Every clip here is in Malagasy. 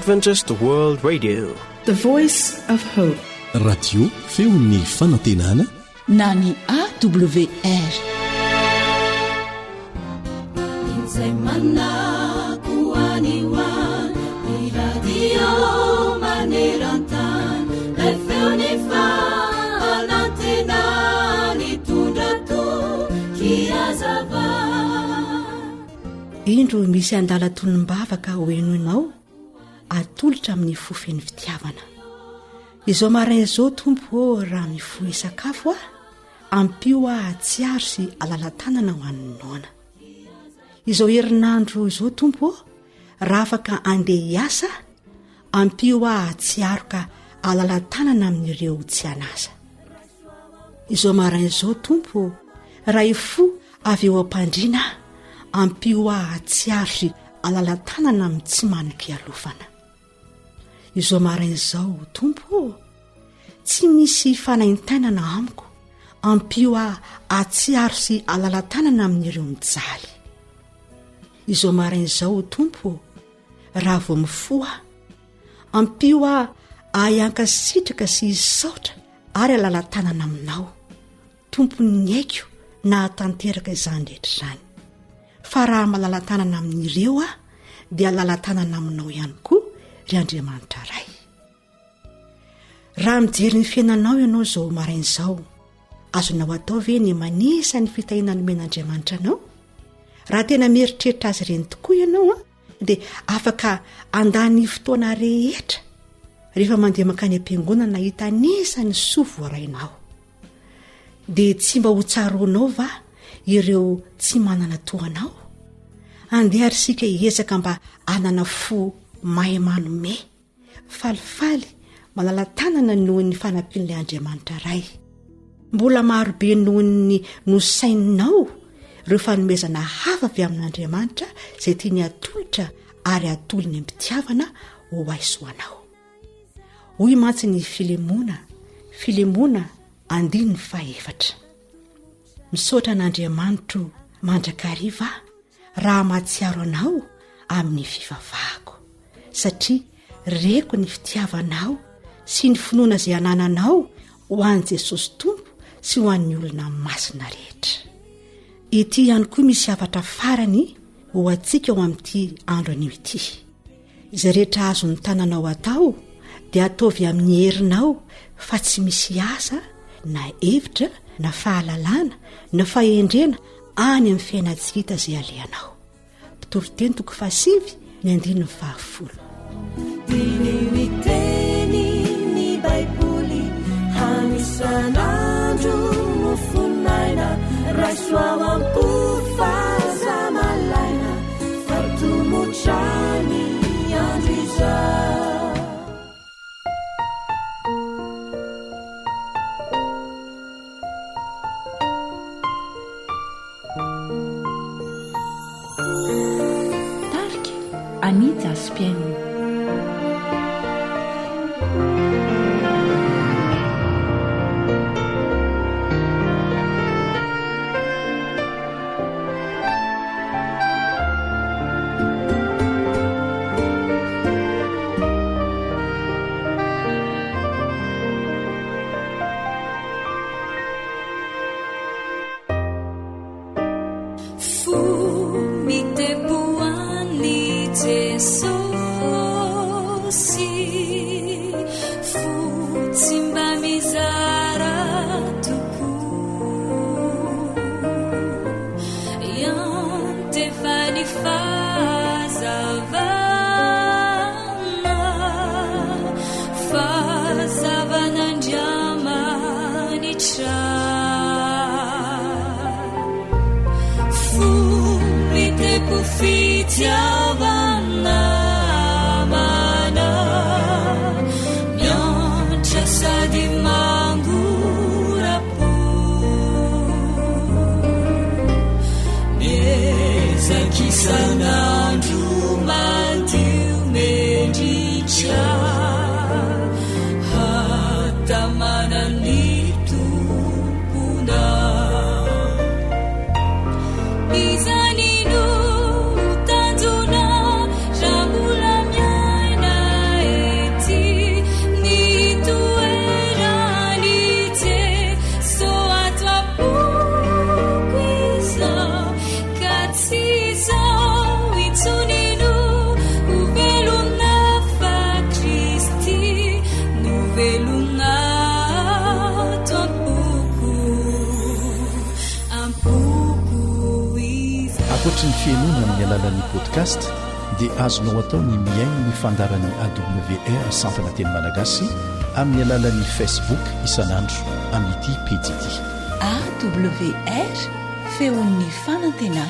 Adventist World Radio. The Voice of Hope. Radio feon'ny fanantenana na ny AWR. Izay manako any ho any, ny radio maneran-tany, ilay feon'ny fanantenana nitondra toky hazava. Indro misy andalan-tonom-bavaka ho henoinao atolotra amin'ny fo feno fitiavana. Izao maraina izao Tompo ô raha mifoha hisakafo aho, ampio aho hahatsiaro sy halala-tanana ho an'ny noana. Izao herinandro izao Tompo ô, raha afaka andeha hiasa aho, ampio aho hahatsiaro ka halala-tanana amin'ireo tsy an'asa. Izao maraina izao Tompo ô, raha hifoha avy eo am-pandriana aho, ampio aho hahatsiaro sy halala-tanana amin'ny tsy manan-kialofana. Izao maraina izao, Tompo ô, tsy misy fanaintainana amiko, ampio aho hahatsiaro sy halala-tanana amin'ireo mijaly. Izao maraina izao, Tompo ô, raha vao mifoha aho, ampio aho ahay hankasitraka sy hisaotra ary halala-tanana aminao. Tompon'ny aiko nahatanteraka izany rehetra izany. Fa raha malala-tanana amin'ireo aho, dia halala-tanana aminao ihany koa, ry Andriamanitra Ray. Raha mijery ny fiainanao ianao izao maraina izao, azonao atao ve ny manisa ny fitahiana nomen'Andriamanitra anao? Raha tena mieritreritra azy ireny tokoa ianao, dia afaka handany fotoana rehetra rehefa mandeha mankany am-piangonana hitanisa ny soa voarainao. Dia tsy mba ho tsaroanao va ireo tsy manana toa anao? Andeha ary isika hiezaka mba hanana fo mahay manome. Falifaly, malala-tanana noho ny fanampian'ilay Andriamanitra Ray. Mbola maro be noho ny nosaininao ireo fanomezana hafa avy amin'Andriamanitra izay tiany hatolotra ary hatolony am-pitiavana ho ahy sy ho anao. Hoy mantsy ny Filemona, Filemona andininy fahefatra. Misaotra an'Andriamanitro mandrakariva aho raha mahatsiaro anao amin'ny fivavahako, satria reko ny fitiavanao sy ny finoana izay anananao ho an'i Jesosy Tompo sy ho an'ny olona masina rehetra. Ity ihany koa misy hafatra farany ho antsika ao amin'ity andro anio ity. Izay rehetra azon'ny tananao atao dia ataovy amin'ny herinao fa tsy misy asa na hevitra na fahalalana na fahendrena any amin'ny fiainan-tsy hita izay alehanao. Mpitoriteny toko fahasivy ny andininy fahafolo. Diniho ny teny ny Baiboly hany isan'andro mofon'aina raiso ao am-po fa aza malaina fa tomotra ny andro izao. Tarika, Annie Jaspienne. Fo mitepo an'i Jesosy, fo tsy mba mizara tokoa, iantefan'ny fahazavana, Fahazavan'Andriamanitra. Fo mitepo fitiavana namana, miantra sady mangora-po. Miezaka isan'andro madio mendrika. Hatamana ny Tomponao. Izany no tanjona. Ankoatry ny fihainoana amin'ny alalan'ny podcast dia azonao atao ny mihaino ny fandaharan'ny AWR sampana teny malagasy amin'ny alalan'ny Facebook isan'andro amin'ity pejy ity. AWR, feon'ny fanantenana.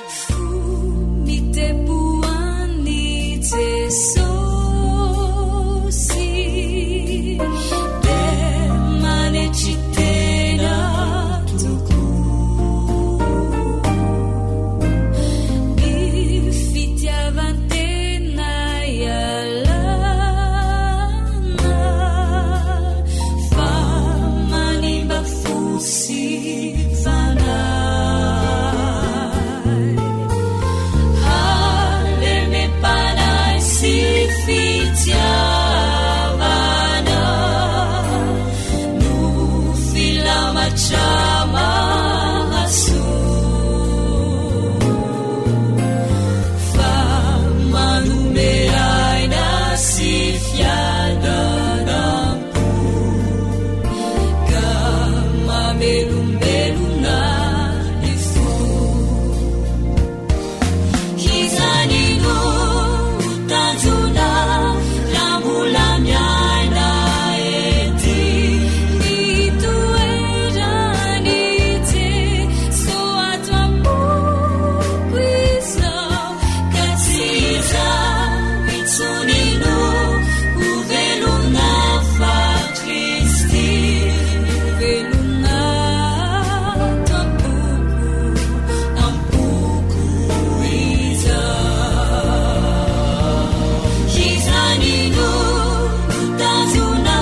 Fo mitepo an'i Jesosy dia manetry tena tokoa. Ny fitiavan-tena ialana fa manimba fo sy fanahy. Halemem-panahy sy fitiavana no filamatra mahasoa fa manome aina sy fiadanam-po ka mamelombelona ny fo. Izany no tanjona raha mbola miaina ety. Ny toeran'i Jeso ato am-poko izao, ka tsy izaho intsony no ho velona fa Kristy no velona ato am-poko. Am-poko izao. Izany no tanjona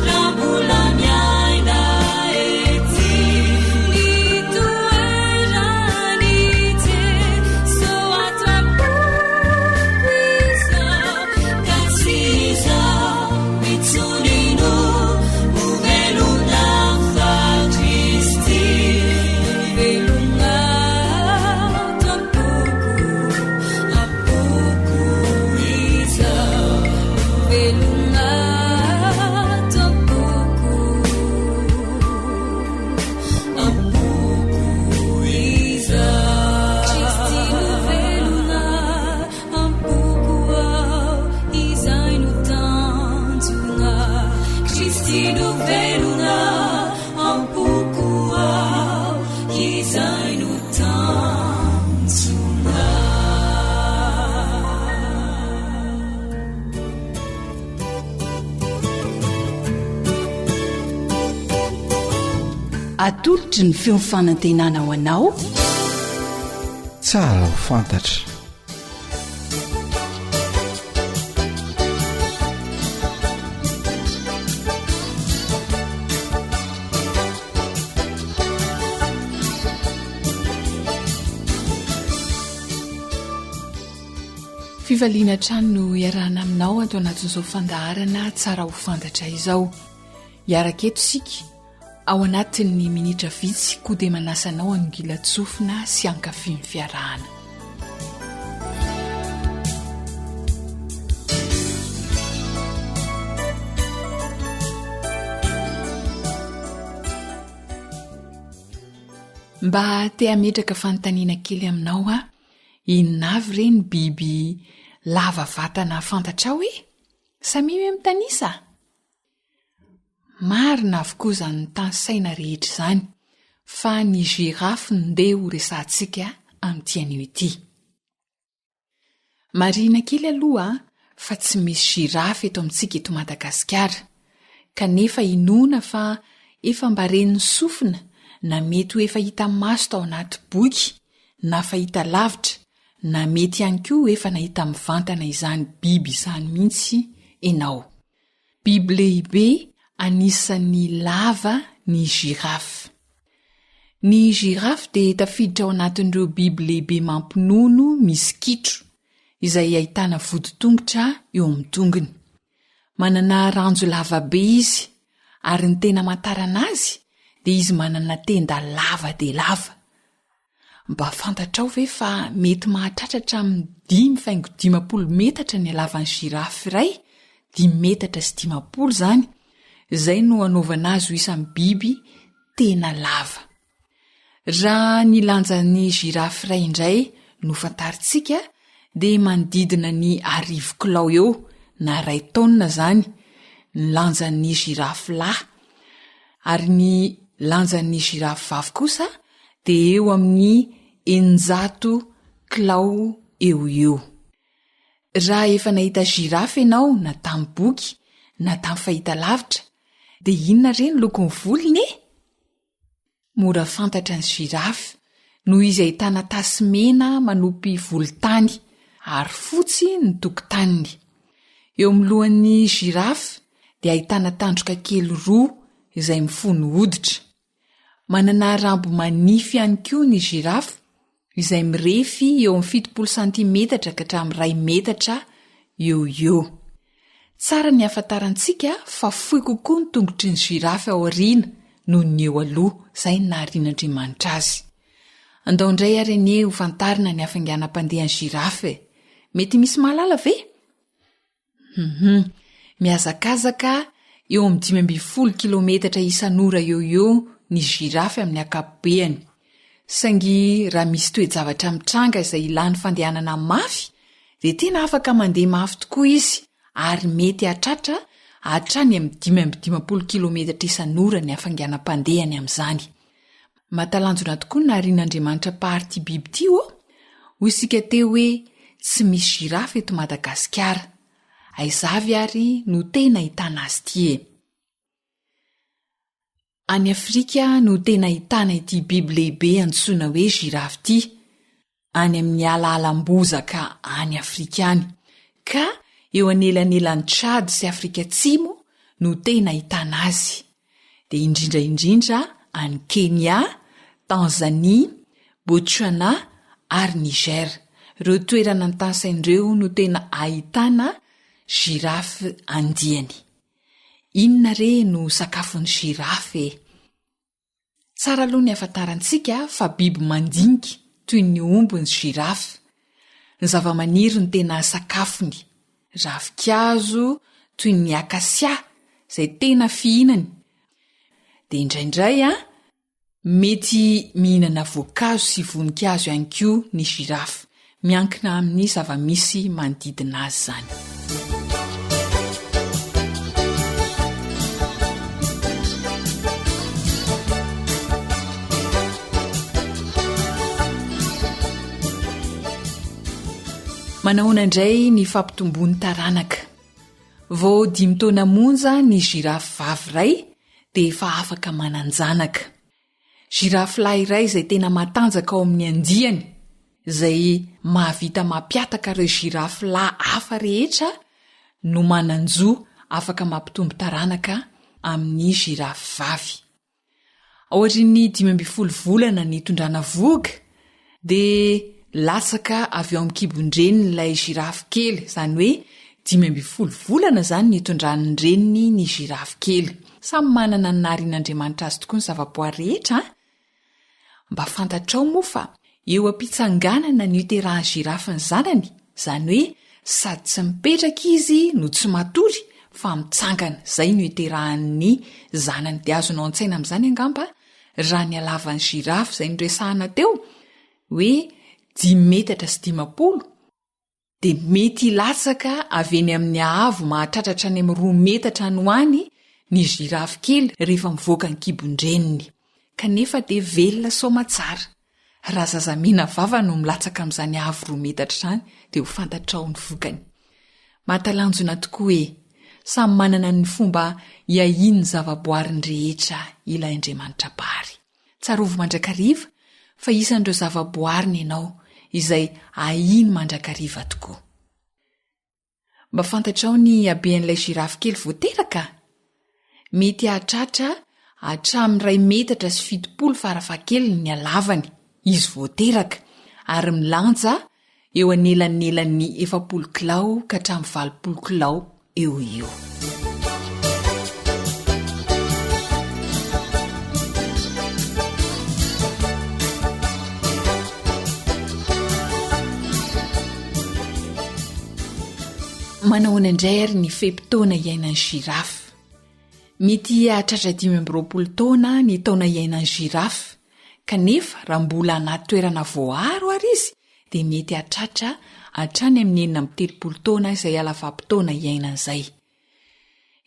raha mbola miaina ety. Ny toeran'i Jeso ato am-poko izao, ka tsy izaho intsony no ho velona fa Kristy no velona ato am-poko, am-poko izao no velona ato am-poko, am-poko izao. Kristy no velona am-poko ao, izay no tanjona. Kristy no velona am-poko ao, izay no tanjona. Atolotry ny feo fanantenana ho anao. Tsara ho fantatra. Fifaliana hatrany no iarahana aminao ato anatin'izao fandaharana tsara ho fantatra izao. Hiaraka eto isika ao anatin'ny minitra vitsy koa dia manasa anao hanongilan-tsofina sy hankafy ny fiarahana. Mba te hametraka fanontaniana kely aminao aho, inona avy re ny biby lava vatana fantatrao e? Samia hoe mitanisa? Marina avokoa izany tanisaina rehetra izany, fa ny girafe no ndeha ho resahantsika amin'ity anio ity. Marihina kely aloha fa tsy misy girafe eto amintsika eto Madagasikara, kanefa inoana fa efa mba ren'ny sofina na mety ho efa hita maso tao anaty boky na fahita lavitra na mety ihany koa efa nahita mivantana izany biby izany mihitsy ianao. Biby lehibe anisan'ny lava ny girafe. Ny girafe dia tafiditra ao anatin'ireo biby lehibe mampinono misy kitro, izay ahitana voditongotra eo amin'ny tongony. Manana ranjo lava be izy, ary ny tena amantarana azy dia izy manana tenda lava dia lava. Mba fantatrao ve fa mety mahatratra hatramin'ny 5 faingo 50 metatra ny halavan'ny girafe iray, dimy metatra sy 50 izany, izay no anaovana azy ho isan'ny biby tena lava. Raha ny lanjan'ny giraffe iray indray no fantarintsika dia manodidina ny arivo kilao eo na iray taonina izany ny lanjan'ny giraffe lahy ary ny lanjan'ny giraffe vavy kosa dia eo amin'ny 600 kilao eo ho eo. Raha efa nahita giraffe ianao na tamin'ny boky na tamin'ny fahitalavitra dia inona re ny lokon'ny volony e? Mora fantatra ny giraffe noho izy ahitana tasy mena manopy volontany ary fotsy ny tokotaniny. Eo amin'ny lohan'ny giraffe dia ahitana tandroka kely roa izay mifono hoditra. Manana rambo manify ihany koa ny giraffe izay mirefy eo amin'ny 70 santimetatra ka hatramin'ny iray metatra eo ho eo. Tsara ny hahafantarantsika fa fohy kokoa ny tongotry ny giraffe ao aoriana noho ny eo aloha, izay no naharian'Andriamanitra azy. Andao indray ary anie ho fantarina ny hafainganam-pandehan'ny giraffe e! Mety misy mahalala ve? Hum-hum, mihazakazaka eo amin'ny 15 kilometatra isan'ora eo ho eo ny giraffe amin'ny ankapobeany. Saingy raha misy toe-javatra mitranga izay ilany fandehanana mafy dia tena afaka mandeha mafy tokoa izy ary mety hahatratra hatrany amin'ny 55 kilometatra isan'ora ny hafainganam-pandehany amin'izany. Mahatalanjona tokoa ny naharian'Andriamanitra mpahary ity biby ity ô! Hoy isika teo hoe tsy misy giraffe eto Madagasikara. Aiza avy ary no tena ahitana azy ity e? Any Afrika no tena ahitana ity biby lehibe antsoina hoe giraffe ity, any amin'ny alaalam-bozaka any Afrika any, ka eo anelanelan'i Tchad sy Afrika Atsimo no tena ahitana azy, dia indrindra indrindra any Kenya, Tanzania, Botswana ary Niger. Ireo toerana notanisaina ireo no tena ahitana giraffe andiany. Inona re no sakafon'ny giraffe e? Tsara aloha ny hahafantarantsika fa biby mandinika toy ny omby ny giraffe. Ny zavamaniry no tena sakafony. Ravinkazo toy ny acacia izay tena fihinany. Dia indraindray an, Mety mihinana voankazo sy voninkazo ihany koa ny giraffe, miankina amin'ny zava-misy manodidina azy izany. Manahoana indray ny fampitomboany taranaka? Vao dimy taona monja ny giraffe vavy iray dia efa afaka manan-janaka. Giraffe lahy iray izay tena matanjaka ao amin'ny andiany, izay mahavita mampiataka ireo giraffe lahy hafa rehetra no manan-jo afaka mampitombo taranaka amin'ny giraffe vavy. Aorian'ny 15 volana nitondrana vohoka dia latsaka avy ao amin'ny kibon-dreniny ilay giraffe kely, izany hoe 15 volana izany nitondran'ny reniny ny giraffe kely. Samy manana ny naharian'Andriamanitra azy tokoa ny zavaboary rehetra an! Mba fantatrao moa fa eo am-pitsanganana no iterahan'ny giraffe ny zanany, izany hoe sady tsy mipetraka izy no tsy matory fa mitsangana, izay no iterahan'ny zanany. Dia azonao an-tsaina amin'izany angamba raha ny halavan'ny giraffe izay noresahana teo hoe dimy metatra sy 50, dia mety hilatsaka avy eny amin'ny haavo mahatratra hatrany amin'ny roa metatra any ho any ny giraffe kely rehefa mivoaka ny kibon-dreniny. Kanefa dia velona soamatsara. Raha zaza mena vava no milatsaka amin'izany haavo roa metatra izany dia ho fantatrao ny vokany. Mahatalanjona tokoa e! Samy manana ny fomba iahiany ny zavaboariny rehetra ilay Andriamanitra Mpahary. Tsarovy mandrakariva fa isan'ireo zavaboariny ianao izay ahiny mandrakariva tokoa. Mba fantatrao ny habean'ilay giraffe kely vao teraka? Mety hahatratra hatramin'ny iray metatra sy 70 farafahakeliny ny halavany, izy vao teraka, ary milanja eo anelanelan'ny 40 kilao ka hatramin'ny 80 kilao eo ho eo. Manahoana indray ary ny fe-potoana iainan'ny giraffe? Mety hahatratra 25 taona ny taona iainan'ny giraffe. Kanefa raha mbola anaty toerana voaaro ary izy dia mety hahatratra hatrany amin'ny 36 taona izay halavam-potoana iainany izay.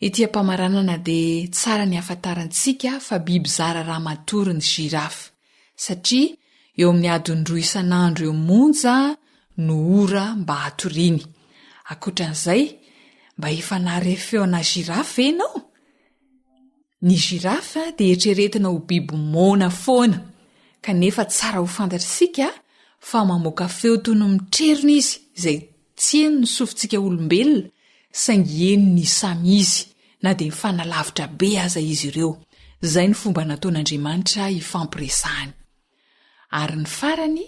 Ety am-pamaranana dia tsara ny hahafantarantsika fa biby zara raha matory ny girafe, satria eo amin'ny adiny roa isan'andro eo monja no ora mba hatoriany. Ankoatran'izay, mba efa nahare feona girafe ve ianao? Ny girafe dia eritreretina ho biby moana foana, kanefa tsara ho fantatr'isika fa mamoaka feo toy ny mitrerona izy, izay tsy henon'ny sofintsika olombelona, saingy henon'izy samy izy, na dia mifanalavitra be aza izy ireo. Izay no fomba nataon'Andriamanitra hifampiresahany. Ary ny farany,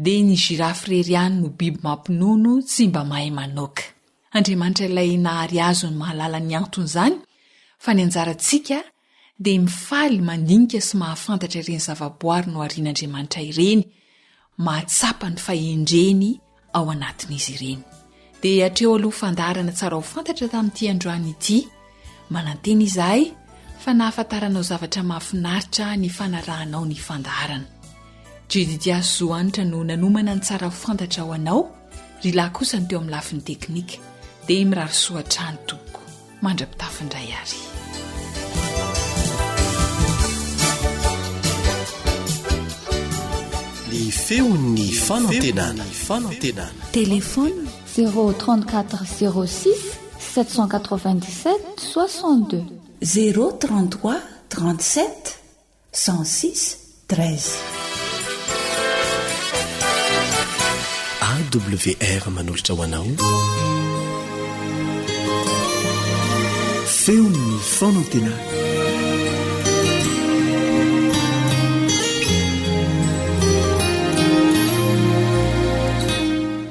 dia ny girafe irery ihany no biby mampinono tsy mba mahay manoaka. Andriamanitra ilay nahary azy no mahalala ny anton'izany, fa ny anjarantsika dia mifaly mandinika sy mahafantatra ireny zavaboary noharian'Andriamanitra ireny, mahatsapa ny fahendreny ao anatin'izy ireny. Dia hatreo aloha fandaharana tsara ho fantatra tamin'ity androany ity. Manantena izahay fa nahafantaranao zavatra mahafinaritra ny fanarahanao ny fandaharana. Jedidias Zohanitra no nanomana ny tsara ho fantatra ho anao, ry lahy kosa ny teo amin'ny lafiny teknika. Dia mirary soa hatrany tompoko. Mandra-pitafy indray ary. Ny feon'ny fanantenana. Fanantenana. Téléphone 034 06 797 62. 033 37 106 13. AWR manolotra ho anao Feon'ny fanantenana.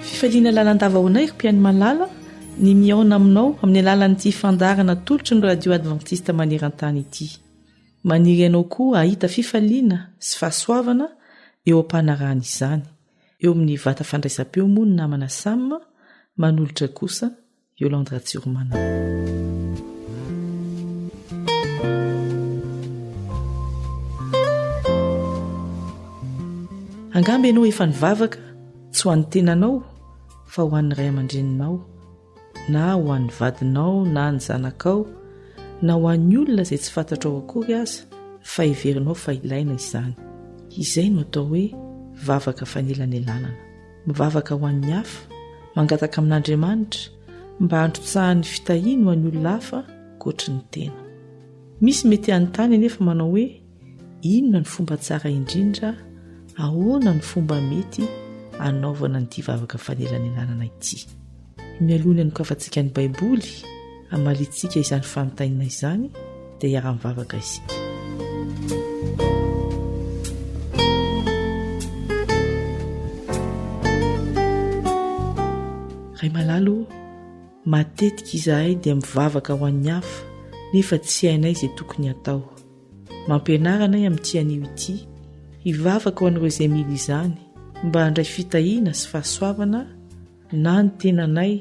Fifaliana lalandava ho anay ry mpihaino malala ny mihaona aminao amin'ny alalan'ity fandaharana atolotry ny Radio Adventiste maneran-tany ity. Maniry anao koa hahita fifaliana sy fahasoavana eo am-panarahana izany. Eo amin'ny vata fandraisam-peo moa ny namana Sam, manolotra kosa Yolande Ratsiromanana. Angamba ianao efa nivavaka tsy ho an'ny tenanao fa ho an'ny ray aman-dreninao. na ho an'ny vadinao na ny zanakao na ho an'ny olona izay tsy fantatrao akory aza fa heverinao fa ilaina izany. Izay no atao hoe vavaka fanelanelanana. Mivavaka ho an'ny hafa, mangataka amin'Andriamanitra mba handrotsahany fitahiany ho an'ny olona hafa ankoatry ny tena. Misy mety hanontany anefa manao hoe inona ny fomba tsara indrindra, ahoana ny fomba mety hanaovana an'ity vavaka fanelanelanana ity. Mialoha ny hanokafantsika ny Baiboly hamaliantsika izany fanontaniana izany dia hiara-mivavaka isika. Ray malala ô, matetika izahay dia mivavaka ho an'ny hafa nefa tsy hainay izay tokony hatao. Mampianara anay amin'ity anio ity hivavaka ho an'ireo izay mila izany mba handray fitahiana sy fahasoavana na ny tenanay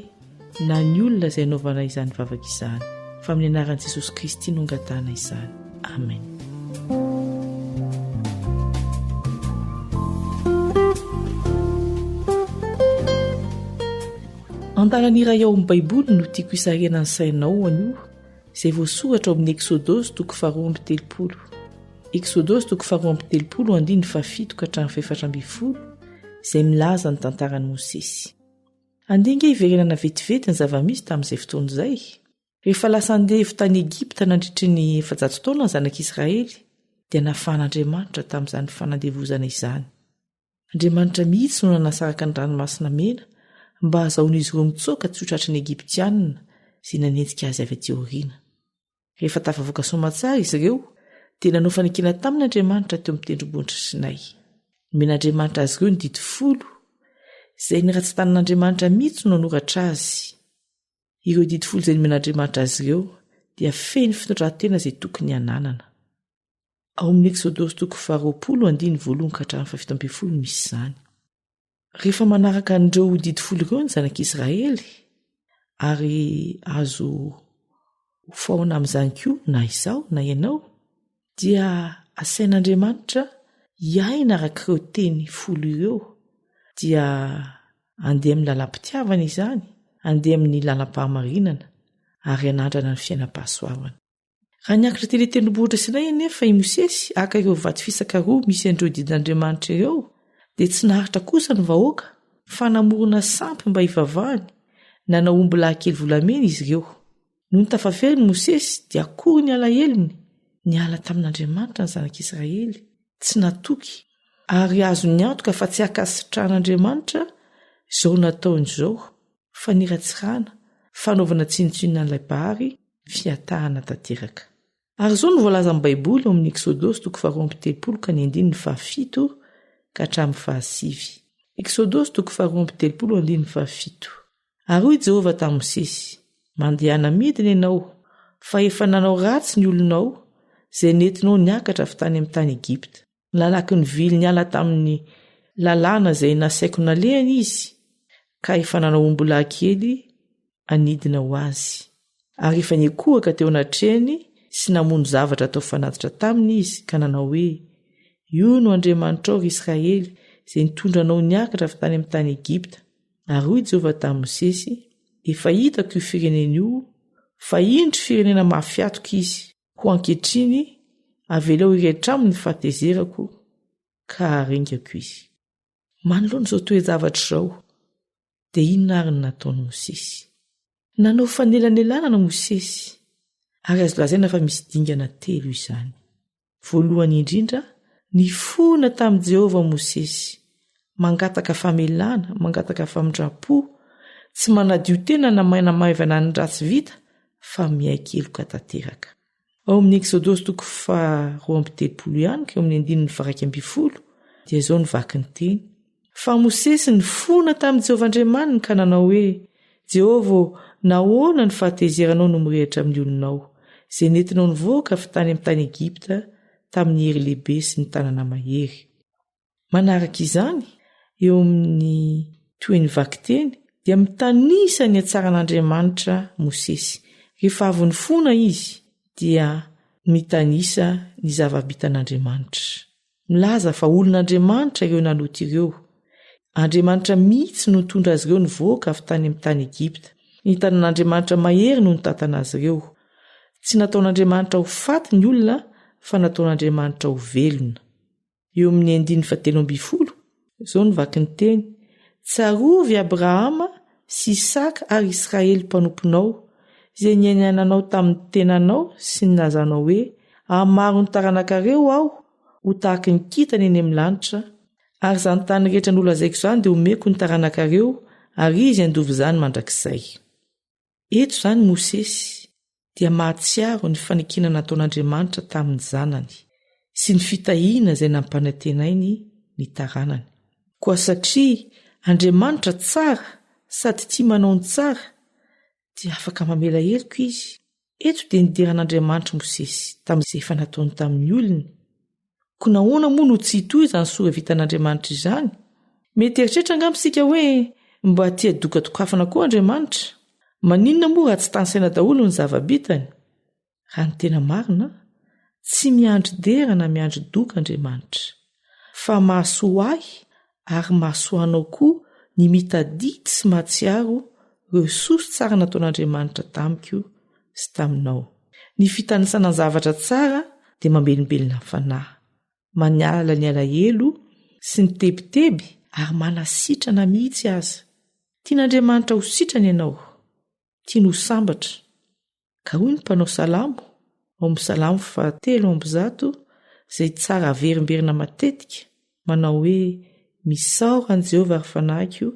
na ny olona izay anaovanay izany vavaka izany fa amin'ny anaran'i Jesosy Kristy no angatahana izany. Amen. Andalana iray ao amin'ny Baiboly no tiako hisarihana ny sainao anio, izay voasoratra ao amin'ny Eksodosy toko faharoa amby telopolo. Eksodosy toko faharoa amby telopolo andininy fahafito ka hatramin'ny fahefatra ambin'ny folo, izay milaza ny tantaran'i Mosesy. Andeha ange hiverenana vetivety ny zava-misy tamin'izay fotoana izay. Rehefa lasa andevo tany Egypta nandritry ny 400 taona ny zanak'Israely, dia nafahan'Andriamanitra tamin'izany fanandevozana izany. Andriamanitra mihitsy no nanasaraka ny Ranomasina Mena mba hahazahoan'izy ireo mitsoaka tsy ho tratry ny Egyptianina izay nanenjika azy avy aty aoriana. Rehefa tafavoaka soamantsara izy ireo, dia nanao fanekena taminy Andriamanitra teo amin'ny tendrombohitra Sinay. Nomen'Andriamanitra azy ireo ny Didy Folo, izay ny ratsan-tanan'Andriamanitra mihitsy no nanoratra azy. Ireo Didy Folo izay nomen'Andriamanitra azy ireo dia feno fitondran-tena izay tokony hananana. Ao amin'ny Eksodosy toko faharoapolo andininy voalohany ka hatramin'ny fahafito ambin'ny folo no misy izany. Rehefa manaraka an'ireo didy folo ireo ny zanak'Israely, ary azo hofaona amin'izany koa na izaho na ianao, dia asain'Andriamanitra hiaina araka ireo teny folo ireo, dia handeha amin'ny lalam-pitiavana izany, handeha amin'ny lalam-pahamarinana, ary hanandrana ny fiainam-pahasoavana. Raha niakatra teny an-tendrombohitra Sinay anefa i Mosesy haka ireo vato fisaka roa misy an'ireo didin'Andriamanitra ireo, dia tsy naharitra kosa ny vahoaka, fa namorona sampy mba hivavahany, nanao ombilahy kely volamena izy ireo. Nony tafaverina i Mosesy, dia akory ny alahelony, niala tamin'Andriamanitra ny zanak'Israely, tsy natoky, ary azony antoka fa tsy hankasitrahan'Andriamanitra izao nataony izao. faniratsirana, fanaovana tsinontsinona an'ilay Mpahary, fihatahana tanteraka. Ary izao no voalazan'ny Baiboly ao amin'ny Eksodosy toko faharoa amby telopolo ka ny andininy fahafito ka hatramin'ny fahasivy. Eksodosy toko faharoa amby telopolo andininy fahafito. Ary hoy Jehovah tamin'i Mosesy, Mandehana midina ianao, fa efa nanao ratsy ny olonao, izay nentinao niakatra avy tany amin'ny tany Egypta. Nalaky nivily niala tamin'ny lalàna izay nasaiko nalehany izy, ka efa nanao ombilahy kely hanidina ho azy. Ary efa nikohaka teo anatrehany sy namono zavatra atao fanatitra taminy izy, ka nanao hoe, Io no Andriamanitrao, ry Israely, izay nitondra anao niakatra avy tany amin'ny tany Egypta. Ary hoy Jehovah tamin'i Mosesy, Efa hitako io firenena io, fa indro firenena mafy hatoka izy. Koa ankehitriny, avelao hirehitra aminy ny fahatezerako, ka haringako izy. Manoloana izao toe-javatra izao, dia inona àry no nataon'i Mosesy? Nanao fanelanelanana Mosesy, ary azo lazaina fa misy dingana telo izany. Voalohany indrindra, nifona tamin'i Jehovah Mosesy, mangataka famelana, mangataka famindram-po, tsy manadio tena na manamaivana ny ratsy vita, fa miaiky heloka tanteraka. Ao amin'ny Eksodosy toko faharoa amby telopolo ihany, ka eo amin'ny andininy faha-iraika ambin'ny folo, dia izao no vaky ny teny, Fa Mosesy nifona tamin'i Jehovah Andriamaniny ka nanao hoe, Jehovah ô, nahoana ny fahatezeranao no mirehitra amin'ny olonao, izay nentinao nivoaka avy tany amin'ny tany Egypta tamin'ny hery lehibe sy ny tanana mahery? Manaraka izany, eo amin'ny tohin'ny vakiteny, dia mitanisa ny hatsaran'Andriamanitra Mosesy. Rehefa avy nifona izy, dia mitanisa ny zava-bitan'Andriamanitra. Milaza fa olon'Andriamanitra ireo naloto ireo. Andriamanitra mihitsy no nitondra azy ireo nivoaka avy tany amin'ny tany Egypta. Ny tanan'Andriamanitra mahery no nitantana azy ireo. Tsy nataon'Andriamanitra ho faty ny olona fa nataon'Andriamanitra ho velona. Eo amin'ny andininy fahatelo ambin'ny folo, izao no vaky ny teny, Tsarovy Abrahama sy Isaka ary Israely mpanomponao, izay nianiananao tamin'ny tenanao sy nilazanao hoe, Hahamaro ny taranakareo Aho ho tahaky ny kintana eny amin'ny lanitra, ary izany tany rehetra nolazaiko izany dia homeko ny taranakareo, ary izy handova izany mandrakizay. Eto izany Mosesy dia mahatsiaro ny fanekena nataon'Andriamanitra tamin'ny zanany sy ny fitahiana izay nampanantenainy ny taranany. Koa satria Andriamanitra tsara sady tia manao ny tsara, dia afaka mamela heloka izy. Eto dia nidera an'Andriamanitra Mosesy tamin'izay efa nataony tamin'ny olony. Koa nahoana moa no tsy hitohy izany soa vitan'Andriamanitra izany? Mety hieritreritra angamba isika hoe mba tia dokadokafana koa Andriamanitra. Maninona moa raha tsy tanisaina daholo ny zava-bitany? Raha ny tena marina, tsy miandry dera na miandry doka Andriamanitra. Fa mahasoa ahy ary mahasoa anao koa ny mitadidy sy mahatsiaro ireo soa sy tsara nataon'Andriamanitra tamiko sy taminao. Ny fitanisana ny zavatra tsara dia mamelombelona ny fanahy, maniala ny alahelo sy ny tebiteby ary manasitrana mihitsy aza. Tian'Andriamanitra ho sitrana ianao, tiany ho sambatra. Ka hoy ny mpanao salamo, ao amin'ny Salamo fahatelo amby zato, izay tsara averimberina matetika, manao hoe, Misaora an'i Jehovah, ry fanahiko,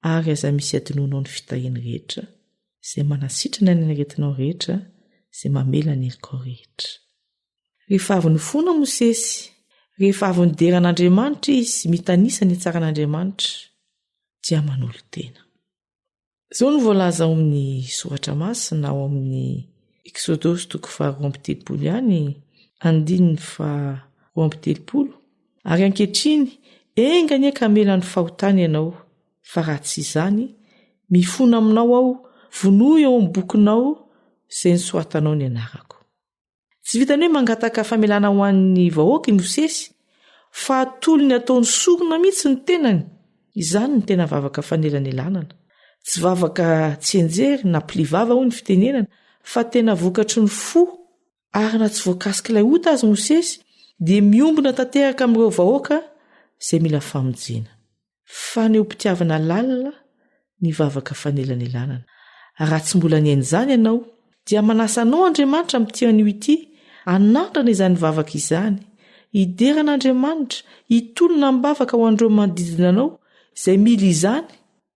ary aza misy adinoinao ny fitahiany rehetra, izay manasitrana ny aretinao rehetra, izay mamela ny helokao rehetra. Rehefa avy nifona Mosesy, rehefa avy nidera an'Andriamanitra izy, mitanisa ny hatsaran'Andriamanitra, dia manolo-tena. Izao no voalaza ao amin'ny Soratra Masina, ao amin'ny Eksodosy toko faharoa amby telopolo ihany, andininy faharoa amby telopolo, Ary ankehitriny, enga anie ka hamela ny fahotany ianao, fa raha tsy izany, mifona aminao aho, vonoy ao amin'ny bokinao izay nosoratanao ny anarako. Tsy vitan'ny hoe mangataka famelana ho an'ny vahoaka i Mosesy, fa atolony ataony sorona mihitsy ny tenany. Izany no tena vavaka fanelanelanana. Tsy vavaka tsianjery na pli-vava hoy ny fitenenana fa tena vokatry ny fo ary na tsy voakasik'ilay ota aza Mosesy dia miombona tanteraka amin'ireo vahoaka izay mila famonjena. Fanehoam-pitiavana lalina ny vavaka fanelanelanana. Raha tsy mbola nihaino izany ianao, dia manasa anao Andriamanitra amin'ity anio ity hanandrana izany vavaka izany, hidera an'Andriamanitra, hitolona amim-bavaka ho an'ireo manodidina anao izay mila izany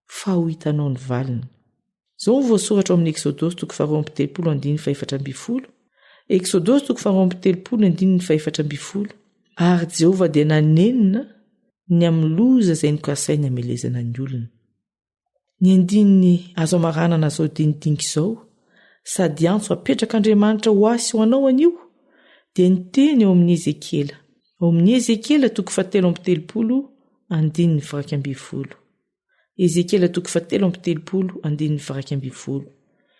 fa ho hitanao ny valiny. Izao no voasoratra ao amin'ny Eksodosy toko faharoa amby telopolo andininy fahefatra ambin'ny folo, Eksodosy toko faharoa amby telopolo andininy fahefatra ambin'ny folo, Ary Jehovah dia nanenina ny amin'ny loza izay nokasainy hamelezana ny olona. Ny andininy azo amaranana izao dinidinika izao, sady antso apetrak'Andriamanitra ho ahy sy ho anao anio, dia ny teny ao amin'ny Ezekiela, ao amin'ny Ezekiela toko fahatelo amby telopolo andininy 11. Ezekiela toko fahatelo amby telopolo andininy 11.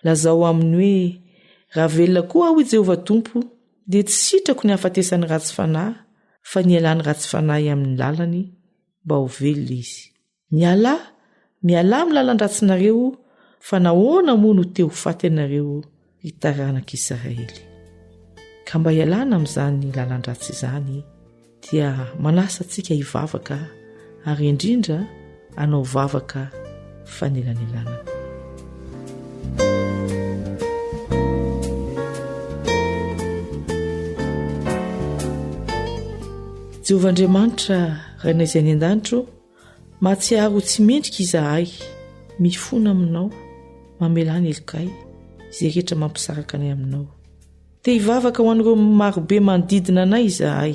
Lazao aminy hoe, Raha velona koa aho, hoy Jehovah Tompo, dia tsy sitrako ny hahafatesan'ny ratsy fanahy, fa ny hialan'ny ratsy fanahy amin'ny lalany, mba ho velona izy. Mialà, mialà amin'ny lalan-dratsinareo, fa nahoana moa no te ho faty ianareo, ry taranak'Israely? Ka mba hialana amin'izany lalan-dratsy izany, dia manasa antsika hivavaka ary indrindra hanao vavaka fanelanelanana. Jehovah Andriamanitra, Rainay izay any an-danitra ô, mahatsiaro ho tsy mendrika izahay, mifona aminao, mamelà ny helokay, izay rehetra mampisaraka anay aminao. Te hivavaka ho an'ireo marobe manodidina anay izahay.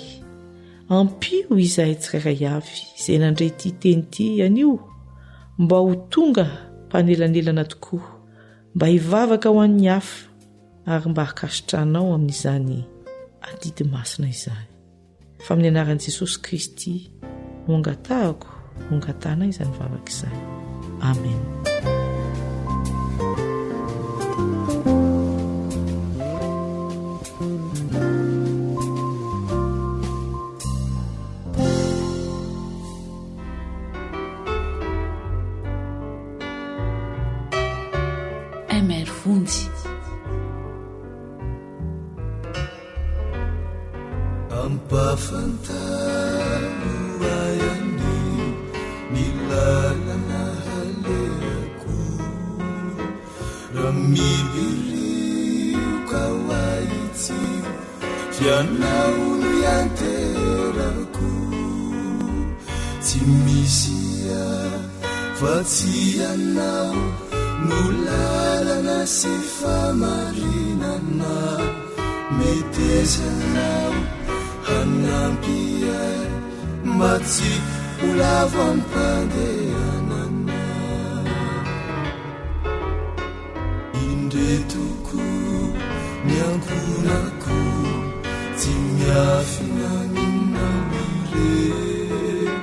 Ampio izahay tsirairay avy izay nandre ity teny ity anio mba ho tonga mpanelanelana tokoa, mba hivavaka ho an'ny hafa ary mba hankasitranao amin'izany adidy masina izany. Fa amin'ny anaran'i Jesosy Kristy no angatahako, no angatahanay izany vavaka izany. Amen. MR Vonjy. Ampahafantaro ahy anio ny lalana halehako Raha mibirioka ho ahy itsio F'ianao no ianterako Tsy misy fa tsy ianao no lalana sy famarinana Meteza ianao hanampy ahy mba tsy ho lavo am-pandehanana. Indreto koa ny ankohonako tsy miafina aminao irery.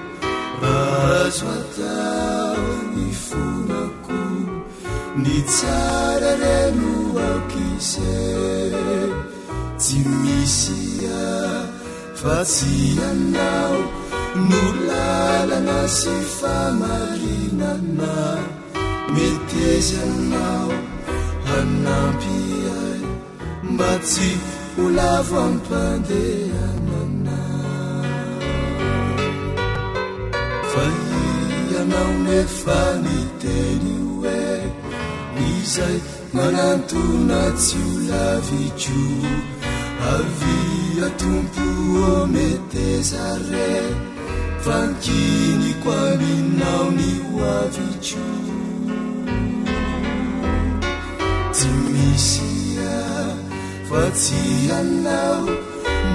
Raha azo atao ny fonako Ny tsara re no aoka izay Tsy misy fa tsy ianao No lalana sy famarinana Meteza ianao hanampy ahy Mba tsy ho lavo am-pandehanana Fa ianao nefa niteny hoe Izay manantona tsy ho laviko Avia Tompo ô meteza re Fa ankiniko aminao ny ho aviko Tsy misy fa tsy ianao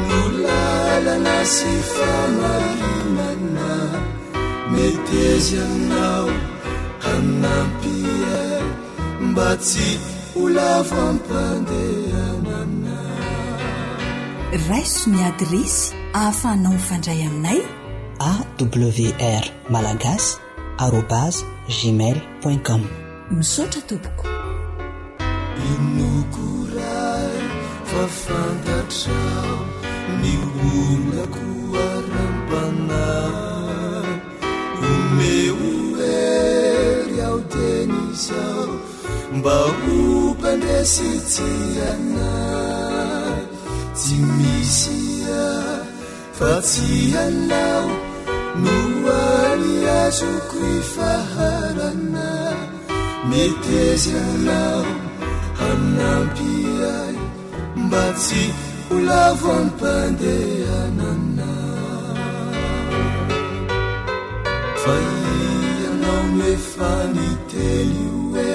no lalana sy famarinana Meteza ianao hanampy ahy mba tsy ho lavo am-pandehanana. Raiso ny adiresy ahafahanao mifandray aminay. AWR Malagasy arobase gmail point com. Misaotra tompoko. Inoako Ray fa fantatrao ny olako ara-panahy. izao mba ho mpandresy tsy hanahy Tsy misy fa tsy ianao no hany azoko ifaharana Meteza ianao hanampy ahy mba tsy ho lavo am-pandehanana Fa ianao no efa niteny hoe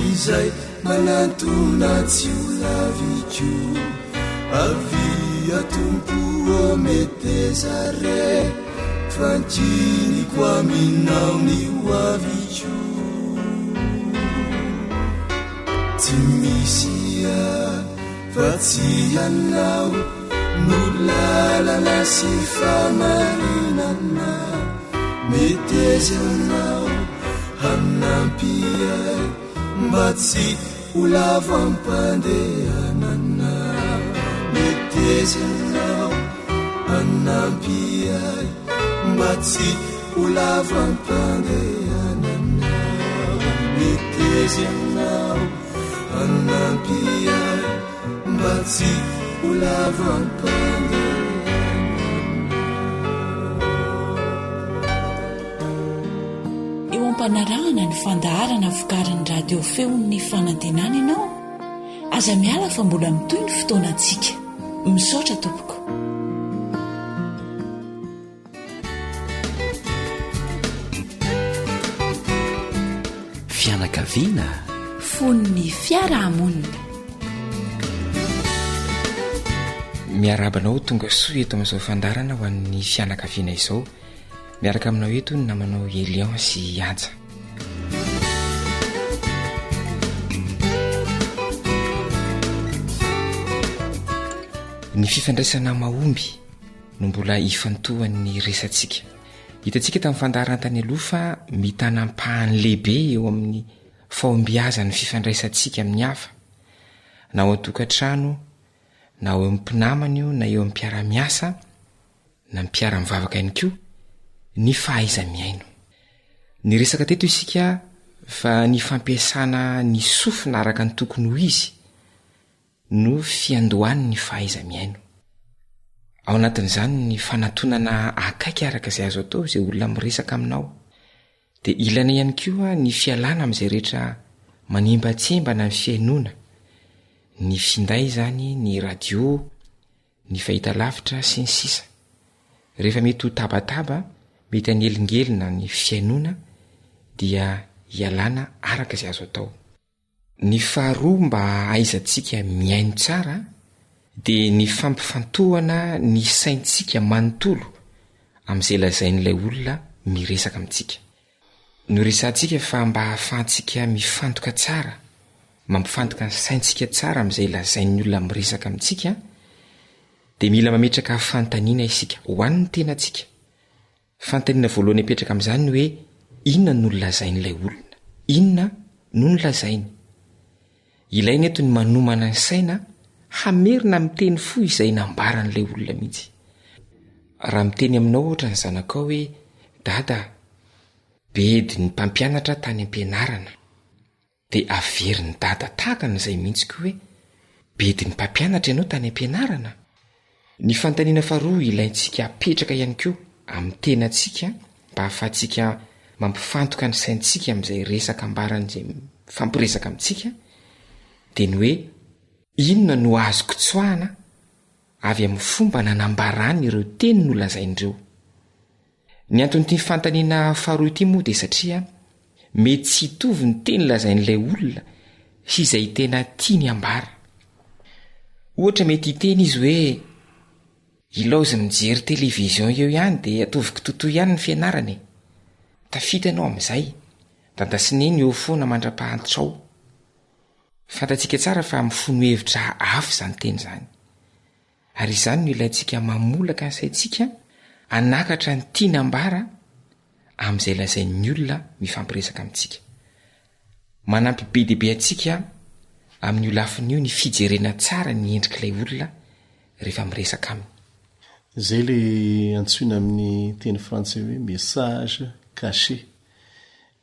izay manantona tsy ho laviko Avia Tompo ô meteza re fa ankiniko aminao ny ho aviko Tsy misy fa tsy ianao no lalana sy famarinana Meteza ianao hanampy ahy mba tsy ho lavo am-pandehanana Meteza ianao hanampy ahy mba tsy ho lavo am-pandehanana Meteza ianao hanampy ahy mba tsy ho lavo am-pandehanana Eo am-panarahana ny fandaharana vokarin'ny radio feon'ny fanantenana ianao, aza miala fa mbola mitohy ny fotoanantsika. Misaotra tompoko. Fianakaviana. Fon'ny fiarahamonina. Miarahaba anao tonga soa eto amin'izao fandaharana ho an'ny fianakaviana izao. Miaraka aminao eto ny namanao Elion sy Haja. Ny fifandraisana mahomby no mbola ifantohan'ny resatsika. Hitantsika tamin'ny fandaharana tany aloha fa mitana ampahany lehibe eo amin'ny fahombiazan'ny fifandraisantsika amin'ny hafa, na ao an-tokantrano, na eo amin'ny mpinamana io, na eo amin'ny mpiara-miasa, na ny mpiara-mivavaka ihany koa, ny fahaiza-mihaino. Niresaka teto isika fa ny fampiasana ny sofina araka ny tokony ho izy no fiandohan'ny fahaiza-mihaino. Ao anatin'izany ny fanatonana akaiky araka izay azo atao izay olona miresaka aminao. Dia ilaina ihany koa ny fialana amin'izay rehetra manembatsembana ny fihainoana, ny finday izany, ny radio, ny fahitalavitra, sy ny sisa Rehefa mety ho tabataba, mety hanelingelina ny fihainoana dia ialana araka izay azo atao. Ny faharoa mba hahaizantsika mihaino tsara dia ny fampifantohana ny saintsika manontolo amin'izay lazain'ilay olona miresaka amintsika. Noresahantsika fa mba hahafahantsika mifantoka tsara, mampifantoka ny saintsika tsara amin'izay lazain'ny olona miresaka amintsika dia mila mametraka fanontaniana isika ho an'ny tenantsika. Fanontaniana voalohany apetraka amin'izany ny hoe inona no nolazain'ilay olona? Inona no nolazainy? Ilaina eto ny manomana ny saina hamerina amin'ny teny fohy izay nambaran'ilay olona mihitsy. Raha miteny aminao ohatra ny zanakao hoe dada, bedy ny mpampianatra tany am-pianarana. Dia averin'i Dada tahaka an'izay mihitsy koa hoe, bedin'ny mpampianatra ianao tany am-pianarana? Ny fanontaniana faharoa ilaintsika apetraka ihany koa amin'ny tenantsika mba hahafahantsika mampifantoka ny saintsika amin'izay resaka ambaran'izay mifampiresaka amintsika dia ny hoe, inona no azoko tsoahana avy amin'ny fomba nanambarany ireo teny nolazainy ireo? Ny anton'ity fanontaniana faharoa ity moa dia satria mety tsy hitovy ny teny lazain'ilay olona sy izay tena tiany hambara. Ohatra mety hiteny izy hoe ilaozy mijery télévision eo ihany dia ataovy kitotoa ihany ny fianarana e! Tafita ianao amin'izay, dada sy neny eo foana mandra-pahantrao. Fantatsika tsara fa mifono hevitra hafa izany teny izany. Ary izany no ilaintsika mamolaka ny saintsika hanakatra ny tiana ambara amin'izay lazain'ny olona mifampiresaka amintsika. Manampy be dia be antsika amin'io lafiny io ny fijerena tsara ny endrik'ilay olona rehefa miresaka aminy. Izay ilay antsoina amin'ny teny frantsay hoe message caché.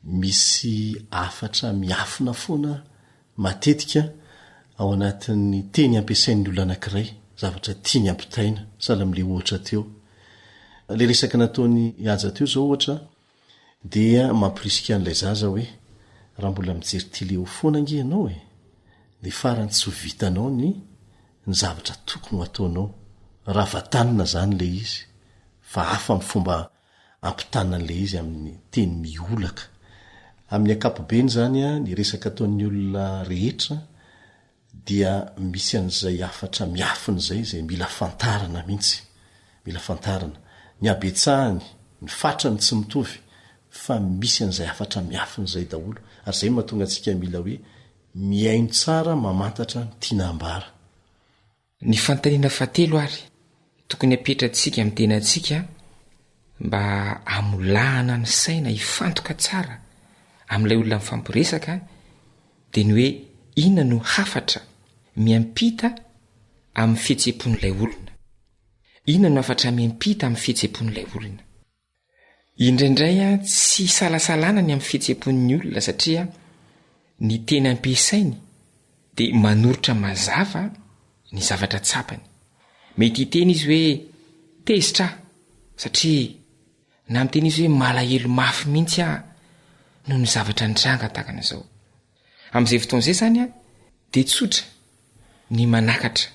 Misy hafatra miafina foana matetika ao anatin'ny teny ampiasain'ny olona anankiray, zavatra tiany hampitaina, sahala amin'ilay ohatra teo. Ilay resaka nataon'i Haja teo izao ohatra dia mampirisika an'ilay zaza hoe, raha mbola mijery télé eo foana ange ianao e, dia farany tsy ho vitanao ny ny zavatra tokony ho ataonao, raha vatanina izany ilay izy, fa hafa ny fomba ampitana an'ilay izy amin'ny teny miolaka. Amin'ny ankapobeny izany, ny resaka ataon'ny olona rehetra dia misy an'izay hafatra miafina izay, izay mila fantarina mihitsy. Mila fantarina. Ny habetsahany, ny fatrany tsy mitovy, fa misy an'izay hafatra miafina izay daholo. Ary izay no mahatonga antsika mila hoe mihaino tsara, mamantatra ny tiana hambara. Ny fanontaniana fahatelo ary tokony hapetratsika amin'ny tenantsika mba hamolahana ny saina hifantoka tsara amin'ilay olona mifampiresaka dia ny hoe inona no hafatra miampita amin'ny fihetseham-pon'ilay olona. Inona no hafatra miampita amin'ny fihetseham-pon'ilay olona? Indraindray tsy isalasalana ny amin'ny fihetseham-pon'ny olona satria ny teny ampiasainy dia manoritra mazava ny zavatra tsapany. Mety hiteny izy hoe tezitra aho satria na miteny izy hoe malahelo mafy mihitsy aho noho ny zavatra nitranga tahaka an'izao. Amin'izay fotoana izay izany dia tsotra ny manakatra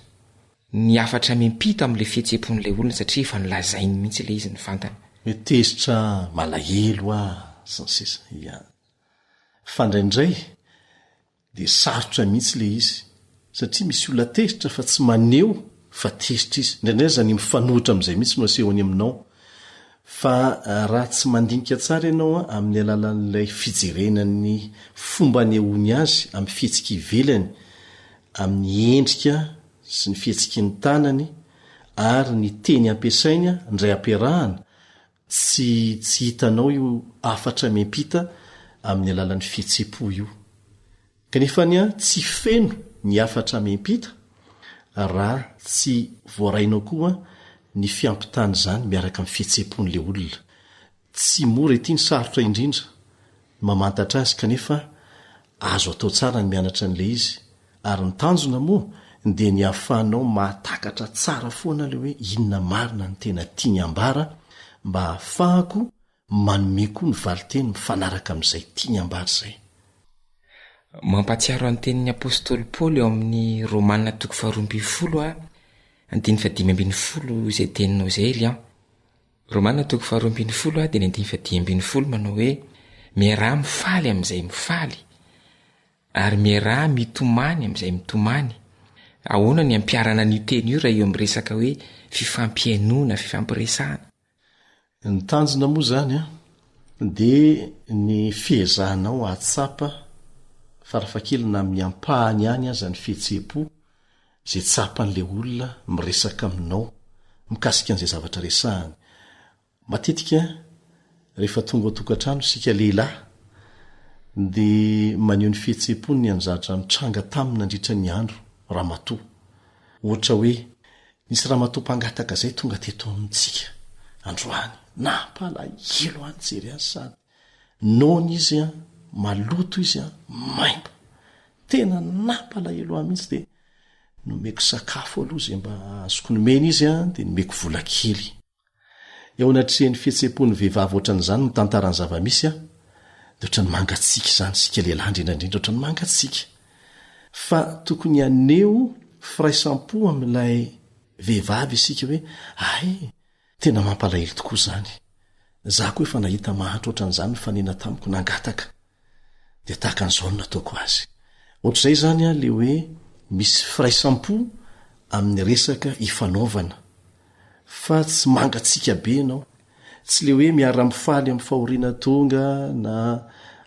ny hafatra miampita amin'ilay fihetseham-pon'ilay olona satria efa nolazainy mihitsy ilay izy nivantana. Hoe tezitra aho, malahelo aho, sy ny sisa Ia. Fa indraindray dia sarotra mihitsy ilay izy satria misy olona tezitra fa tsy maneho fa tezitra izy. Indraindray aza ny mifanohitra amin'izay mihitsy no asehony aminao. Fa raha tsy mandinika tsara ianao amin'ny alalan'ilay fijerena ny fomba anehoany azy amin'ny fihetsika ivelany, amin'ny endrika sy ny fihetsiky ny tanany ary ny teny ampiasainy indray ampiarahana, tsy tsy hitanao io hafatra miampita amin'ny alalan'ny fihetseham-po io. Kanefa anie tsy feno ny hafatra miampita raha tsy voarainao koa ny fiampitana izany miaraka amin'ny fihetseham-pon'ilay olona. Tsy mora ity ny sarotra indrindra ny mamantatra azy kanefa azo atao tsara ny mianatra an'ilay izy ary ny tanjona moa dia ny hahafahanao mahatakatra tsara foana ilay hoe inona marina no tena tiany hambara mba hahafahako manome koa ny valinteny mifanaraka amin'izay tiany hambara izay. Mampahatsiaro ny tenin'ny apostoly Paoly ao amin'ny Romana toko faharoa ambinifolo andininy fahadimy ambinifolo izay teninao izay Elian. Romana toko faharoa ambinifolo dia ny andininy fahadimy ambinifolo manao hoe, Miaraha mifaly amin'izay mifaly, ary miaraha mitomany amin'izay mitomany. Ahoana ny hampiharana an'io teny io raha eo amin'ny resaka hoe fifampihainoana, fifampiresahana? Ny tanjona moa izany an, dia ny fiezahanao hahatsapa farafahakeliny na amin'ny ampahany ihany aza ny fihetseham-po izay tsapan'ilay olona miresaka aminao mikasika an'izay zavatra resahany. Matetika rehefa tonga ao an-tokantrano isika lehilahy dia maneho ny fihetseham-pony ny anjatra nitranga taminy nandritra ny andro ramatoa. Ohatra hoe, nisy ramatoa mpangataka izay tonga teto amintsika androany, nampalahelo ahy nijery azy sady noana izy an, maloto izy an, maimbo. Tena nampalahelo ahy mihitsy dia nomeko sakafo aloha izay mba azoko nomena izy an, dia nomeko vola kely. Eo anatrehan'ny fihetseham-pon'ny vehivavy ohatran'izany mitantara ny zava-misy aho, dia ohatran'ny mangatsiaka izany, isika lehilahy indrindra indrindra ohatran'ny mangatsiaka. Fa tokony haneho firaisam-po amin'ilay vehivavy isika hoe, hay, tena mampalahelo tokoa izany. Izaho koa efa nahita mahantra ohatran'izany nifanena tamiko nangataka. Dia tahaka an'izao no nataoko azy. Ohatr'izay izany an, ilay hoe misy firaisam-po amin'ny resaka ifanaovana. Fa tsy mangatsiaka be ianao. Tsy ilay hoe miara-mifaly amin'ny fahoriana tonga na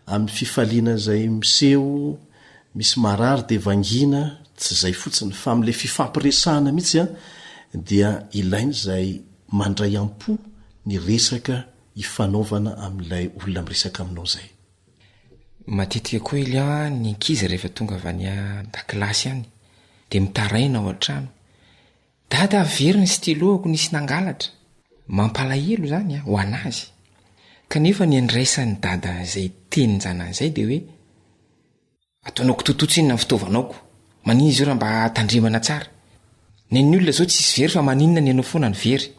amin'ny fifaliana izay miseho, misy marary dia vangiana, tsy izay fotsiny fa amin'ilay fifampiresahana mihitsy an, dia ilaina izay mandray am-po ny resaka ifanaovana amin'ilay olona miresaka aminao izay. Matetika koa Elian ny ankizy rehefa tonga avy any an-dakilasy any dia mitaraina ao an-trano. Dada a, very ny stylo-ako nisy nangalatra. Mampalahelo izany a, ho an'azy. Kanefa ny andraisan'i dada izay tenin-janany izay dia hoe Ataonao kitoatoa tsinona ny fitaovanao ko. Maninona izy io raha mba tandremana tsara? Ny an'ny olona izao tsisy very fa maninona ny anao foana no very?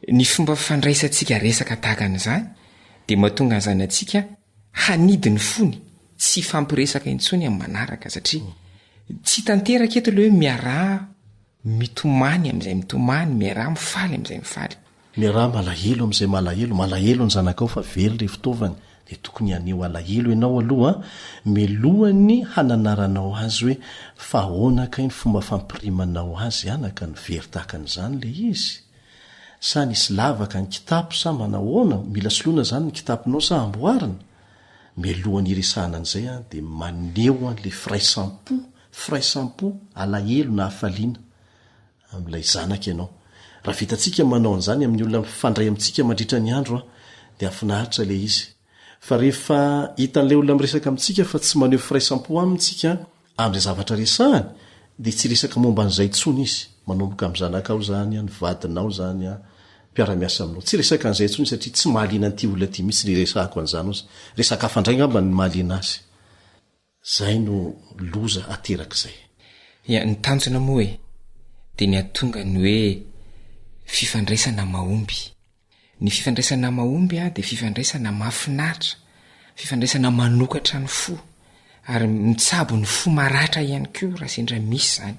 Ny fomba fandraisantsika resaka tahaka an'izany dia mahatonga ny zanatsika hanidy ny fony tsy hifampiresaka intsony amin'ny manaraka satria tsy tanteraka eto ilay hoe miaraha mitomany amin'izay mitomany, miaraha mifaly amin'izay mifaly. Miaraha malahelo amin'izay malahelo, malahelo ny zanakao fa very ilay fitaovany dia tokony haneho alahelo ianao aloha milohan'ny hananaranao azy hoe fa ahoana kay ny fomba fampirimanao azy anaka no very tahaka an'izany ilay izy? Sa nisy lavaka ny kitapo sa manahoana? Mila soloina izany ny kitaponao sa amboarina? Mialohan'ny hiresahana an'izay dia maneho an'ilay firaisam-po, firaisam-po, alahelo na hafaliana amin'ilay zanaka ianao. Raha vitantsika manao an'izany amin'ny olona mifandray amintsika mandritra ny andro dia hahafinaritra ilay izy. Fa rehefa hitan'ilay olona miresaka amintsika fa tsy maneho firaisam-po aminy isika amin'izay zavatra resahany dia tsy hiresaka momba an'izay intsony izy, manomboka amin'ny zanakao izany, ny vadinao izany, mpiara-miasa aminao. Tsy hiresaka an'izay intsony izy satria tsy mahaliana an'ity olona ity mihitsy ny hiresahako an'izany ozy. Resaka hafa indray angamba no mahaliana azy. Izay no loza aterak'izay. Ya, ny tanjona moa e, dia ny hahatonga ny hoe fifandraisana mahomby. Ny fifandraisana mahomby dia fifandraisana mahafinaritra, fifandraisana manokatra ny fo, ary mitsabo ny fo maratra ihany koa raha sendra misy izany.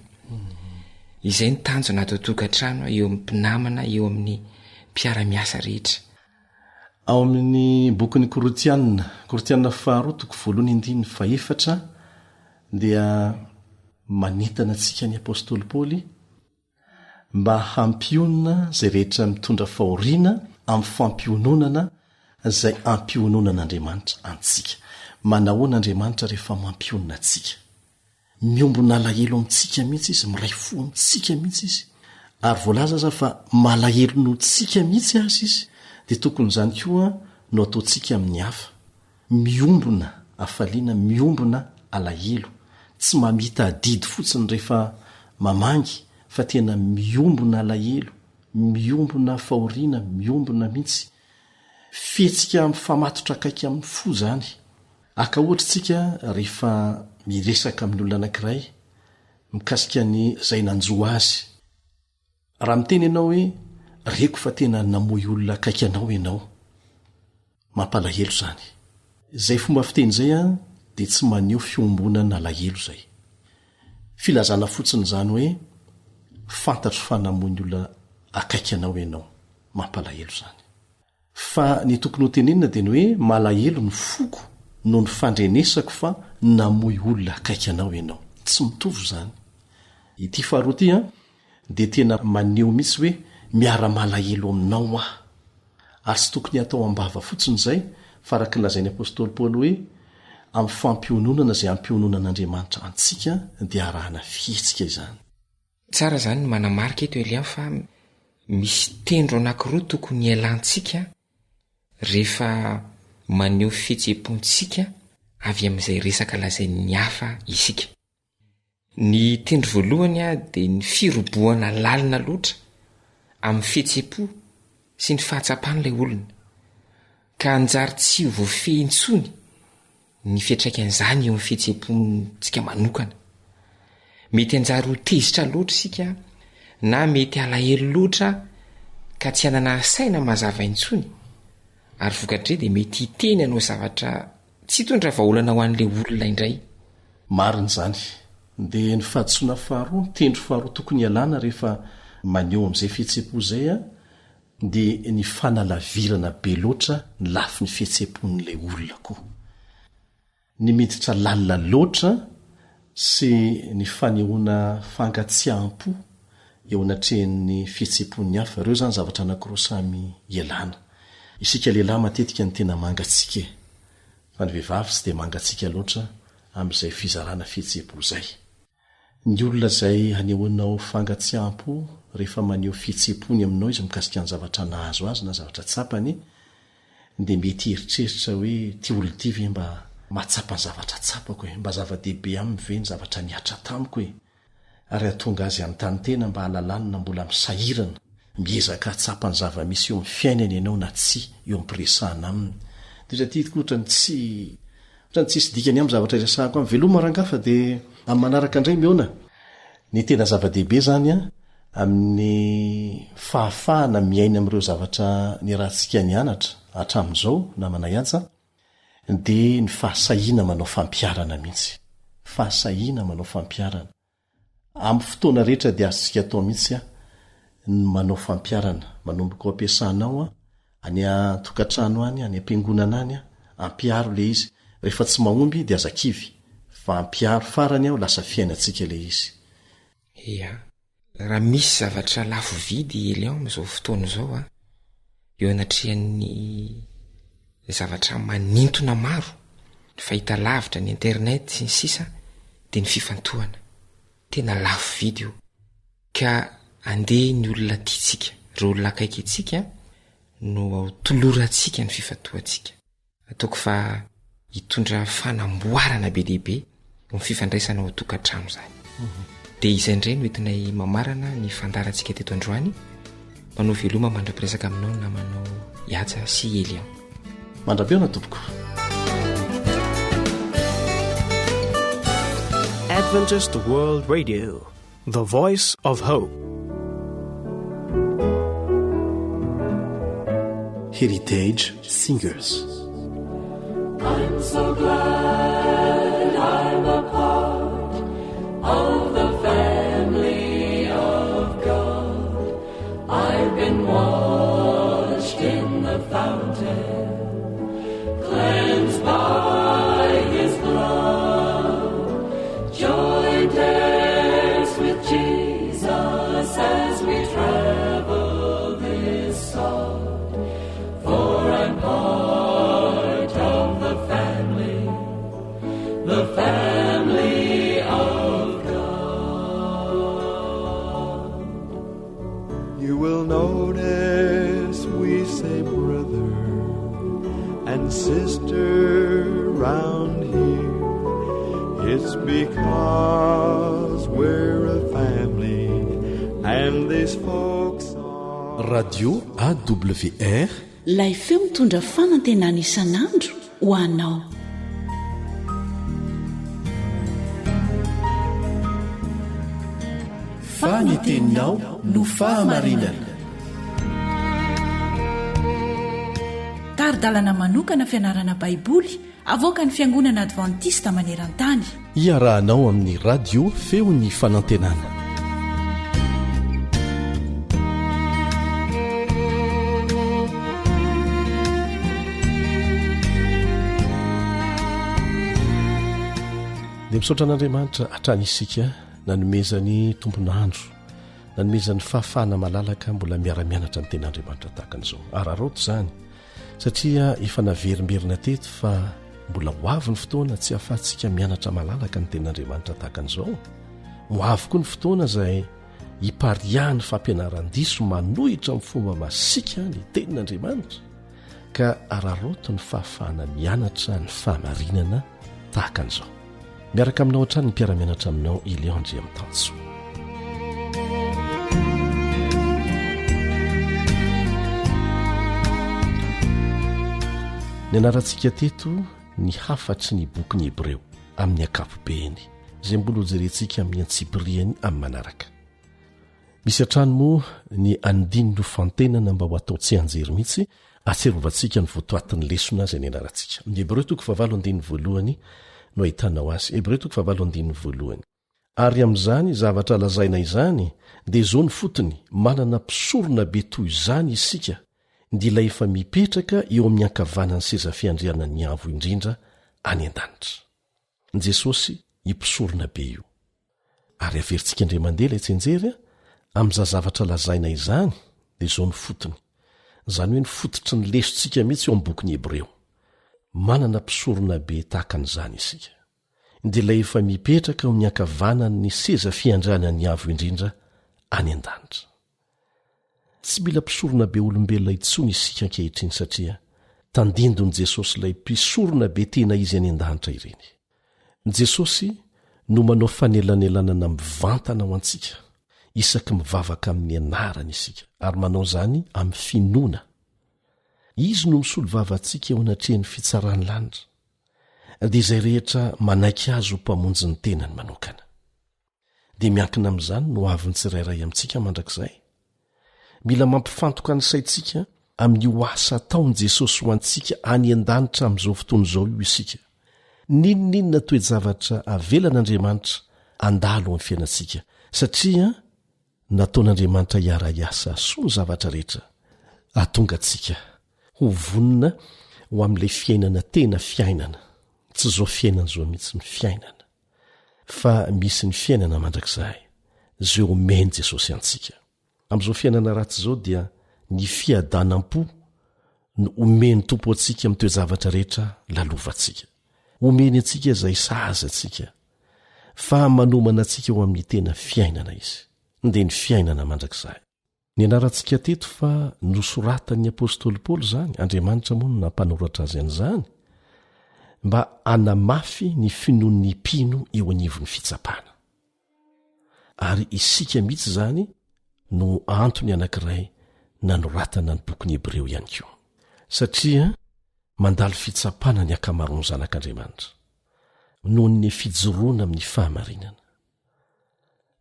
Izay ny tanjona ato an-tokantrano, eo amin'ny mpinamana, eo amin'ny mpiara-miasa rehetra. Ao amin'ny bokin'ny Korintiana, Korintiana faharoa toko voalohany andininy fahefatra dia manentana antsika ny apostoly Paoly mba hampionona izay rehetra mitondra fahoriana amin'ny fampiononana izay ampiononan'Andriamanitra antsika. Manahoana Andriamanitra rehefa mampionona antsika? Miombona alahelo amintsika mihitsy izy, miray fo amintsika mihitsy izy, ary voalaza aza fa malahelo noho tsika mihitsy aza izy, dia tokony izany koa no ataontsika amin'ny hafa. Miombona hafaliana, miombona alahelo, tsy mamita adidy fotsiny rehefa mamangy fa tena miombona alahelo, miombona fahoriana, miombona mihitsy. Fihetsika mifamatotra akaiky amin'ny fo izany. Haka ohatra isika rehefa miresaka amin'ny olona anankiray mikasika ny izay nanjo azy. Raha miteny ianao hoe, Reko fa tena namoy olona akaiky anao ianao. Mampalahelo izany. Izay fomba fiteny izay dia tsy maneho fiombonana alahelo izay. Filazana fotsiny izany hoe, Fantatro fa namoy ny olona akaiky anao ianao. Mampalahelo izany. Fa ny tokony ho tenenina dia ny hoe malahelo ny foko noho ny fandrenesako fa namoy olona akaiky anao ianao. Tsy mitovy izany. Ity faharoa ity an, dia tena maneho mihitsy hoe miara-malahelo aminao aho. Ary tsy tokony hatao am-bava fotsiny izay fa araka ny lazain'ny apostoly Paoly hoe amin'ny fampiononana izay ampiononan'Andriamanitra antsika dia arahana fihetsika izany. Tsara izany ny manamarika eto Elian fa misy tendro anankiroa tokony hialantsika rehefa maneho fihetseham-pontsika avy amin'izay resaka lazain'ny hafa isika. Ny tendro voalohany dia ny firobohana lalina loatra amin'ny fihetseham-po sy ny fahatsapan'ilay olona, ka hanjary tsy ho voafehy intsony ny fiantraikan'izany eo amin'ny fihetseham-pontsika manokana. Mety hanjary ho tezitra loatra isika na mety halahelo loatra ka tsy hanana saina mazava intsony, ary vokatr'izay dia mety hiteny hanao zavatra tsy hitondra vahaolana ho an'ilay olona indray. Marina izany. Dia ny fahadisoana faharoa, ny tendro faharoa tokony hialana rehefa maneho amin'izay fihetseham-po izay dia ny fanalavirana be loatra ny lafiny fihetseham-pon'ilay olona koa. Ny miditra lalina loatra sy ny fanehoana fangatsiaham-po eo anatrehan'ny fihetseham-pon'ny hafa, ireo izany zavatra anankiroa samy ialana. Isika lehilahy matetika no tena mangatsiaka e! Fa ny vehivavy tsy dia mangatsiaka loatra amin'izay fizarana fihetseham-po izay. Ny olona izay anehoanao fangatsiaham-po rehefa maneho fihetseham-pony aminao izy mikasika ny zavatra nahazo azy na zavatra tsapany dia mety hieritreritra hoe ity olona ity ve mba mahatsapa ny zavatra tsapako e? Mba zava-dehibe aminy ve ny zavatra nihatra tamiko e? Ary hahatonga azy hanontany tena mba hahalalany na mbola misahirana. Miezaka hahatsapa ny zava-misy eo amin'ny fiainany ianao na tsia eo am-piresahana aminy. Dia satria tokoa ohatran'ny tsy ohatran'ny tsisy dikany aminy zavatra iresahako aminy. Veloma rangahy fa dia amin'ny manaraka indray mihaona. Ny tena zava-dehibe izany an, amin'ny fahafahana miaina amin'ireo zavatra niarahantsika nianatra hatramin'izao namana Iantsa dia ny fahasahiana manao fampiharana mihitsy. Fahasahiana manao fampiharana. Amin'ny fotoana rehetra dia azontsika atao mihitsy ny manao fampiharana. Manomboka ao am-piasana ao, any an-tokantrano any, any am-piangonana any, ampiharo ilay izy. Rehefa tsy mahomby dia aza kivy fa ampiharo. Farany aho lasa fiainantsika ilay izy. Ia. Raha misy zavatra lafo vidy Elion amin'izao fotoana izao an, eo anatrehan'ny zavatra manintona maro, ny fahitalavitra, ny internet sy ny sisa dia ny fifantohana. Tena lafo vidy io. Ka andeha ny olona tiantsika, ireo olona akaiky antsika no tolorantsika ny fifantohantsika. Ataoko fa hitondra fanamboarana be dia be eo amin'ny fifandraisana ao an-tokantrano izany. Dia izay indray no entinay mamarana ny fandaharantsika teto androany. Manao veloma mandra-piresaka aminao ny namanao Ihaja sy Elian. Mandra-pihaona tompoko. Adventist World Radio, the voice of hope. Heritage Singers. I'm so glad I'm a part of the family of God. I've been washed in the fountain, cleansed by His blood. Joined heirs with Jesus as we travel this sod. For I'm part of the family, the family of God. You will notice we say brother and sister round here. It's because we're a family and these folks are. Radio AWR. Ilay feo mitondra fanantenana isan'andro ho anao. Fa ny teninao no fahamarinana. Tari-dalana manokana fianarana Baiboly avoakan'ny Fiangonana Advantista maneran-tany. Iarahanao amin'ny Radio Feon'ny Fanantenana. Dia misaotra an'Andriamanitra hatrany isika nanomezany tompon'andro, nanomezany fahafahana malalaka mbola miara-mianatra ny ten'Andriamanitra tahaka an'izao. Araraoty izany. Satria efa naverimberina teto fa mbola ho avy ny fotoana tsy ahafahantsika mianatra malalaka ny tenin'Andriamanitra tahaka an'izao. Ho avy koa ny fotoana izay hipariahan'ny fampianaran-diso manohitra amin'ny fomba masiaka ny tenin'Andriamanitra, ka araraoty ny fahafahana mianatra ny fahamarinana tahaka an'izao. Miaraka aminao hatrany ny mpiara-mianatra aminao Elion Andriamitansoa. Nianarantsika teto ny hafatry ny bokin'ny Hebreo amin'ny ankapobeny, izay mbola hojerentsika amin'ny antsipiriany amin'ny manaraka. Misy hatrany moa ny andininy hofantenana mba ho atao tsianjery mihitsy ahatsiarovantsika ny votoatin'ny lesona izay nianarantsika. Ny Hebreo toko fahavalo andininy voalohany no ahitanao azy. Hebreo toko fahavalo andininy voalohany. Ary amin'izany zavatra lazaina izany dia izao ny fotony, manana mpisorona be toy izany isika, dia ilay efa mipetraka eo amin'ny ankavanan'ny seza fiandrianan'ny Avo Indrindra any an-danitra. Jesosy io mpisorona be io. Ary averintsika indray mandeha ilay tsianjery, amin'izany zavatra lazaina izany dia izao no fotony, izany hoe ny fototry ny lesontsika mihitsy eo amin'ny bokin'ny Hebreo. Manana mpisorona be tahaka an'izany isika. Dia ilay efa mipetraka eo amin'ny ankavanan'ny seza fiandrianan'ny Avo Indrindra any an-danitra. Tsy mila mpisorona be olombelona intsony isika ankehitriny satria tandindon'i Jesosy ilay Mpisorona be tena izy any an-danitra ireny. Jesosy no manao fanelanelanana mivantana ho antsika. isaky mivavaka amin'ny anarany isika, ary manao izany amin'ny finoana. Izy no misolo vava antsika eo anatrehan'ny fitsaran'ny lanitra, dia izay rehetra manaiky Azy ho Mpamonjy ny tenany manokana. Dia miankina amin'izany no avin'ny tsirairay amintsika mandrakizay. Mila mampifantoka ny saintsika amin'io asa ataon'i Jesosy ho antsika any an-danitra amin'izao fotoana izao io isika. N'inon'inona toe-javatra avelan'Andriamanitra handalo amin'ny fiainantsika, satria nataon'Andriamanitra hiara-hiasa soa ny zavatra rehetra, hahatonga antsika ho vonona ho amin'ilay fiainana tena fiainana, tsy izao fiainana izao mihitsy ny fiainana, fa misy ny fiainana mandrakizay izay omen'i Jesosy antsika. Amin'izao fiainana ratsy izao dia ny fiadanam-po no omen'ny Tompo antsika amin'ny toe-javatra rehetra lalovantsika. Omeny antsika izay sahaza antsika, fa manomana antsika ho amin'ny tena fiainana Izy, dia ny fiainana mandrakizay. Nianarantsika teto fa nosoratan'ny apostoly Paoly izany, Andriamanitra moa no nampanoratra azy an'izany, mba hanamafy ny finoan'ny mpino eo anivon'ny fitsapana. Ary isika mihitsy izany no antony anankiray nanoratana ny bokin'ny Hebreo ihany koa. Satria mandalo fitsapana ny ankamaroan'ny zanak'Andriamanitra, noho ny fijoroana amin'ny fahamarinana.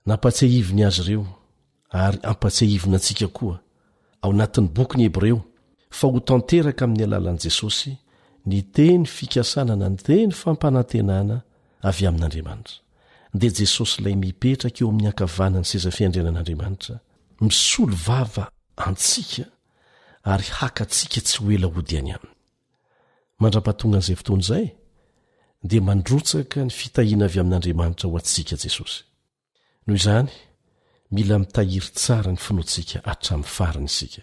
Nampatsiahiviny azy ireo, ary ampatsiahivina antsika koa, ao anatin'ny bokin'ny Hebreo, fa ho tanteraka amin'ny alalan'i Jesosy ny teny fikasana na ny teny fampanantenana avy amin'Andriamanitra. Dia Jesosy ilay mipetraka eo amin'ny ankavanan'ny seza fiandrianan'Andriamanitra, misolo vava antsika ary haka antsika tsy ho ela hody any aminy. Mandra-pahatongan'izay fotoana izay, dia mandrotsaka ny fitahiana avy amin'Andriamanitra ho antsika Jesosy. Noho izany, mila mitahiry tsara ny finoantsika hatramin'ny farany isika,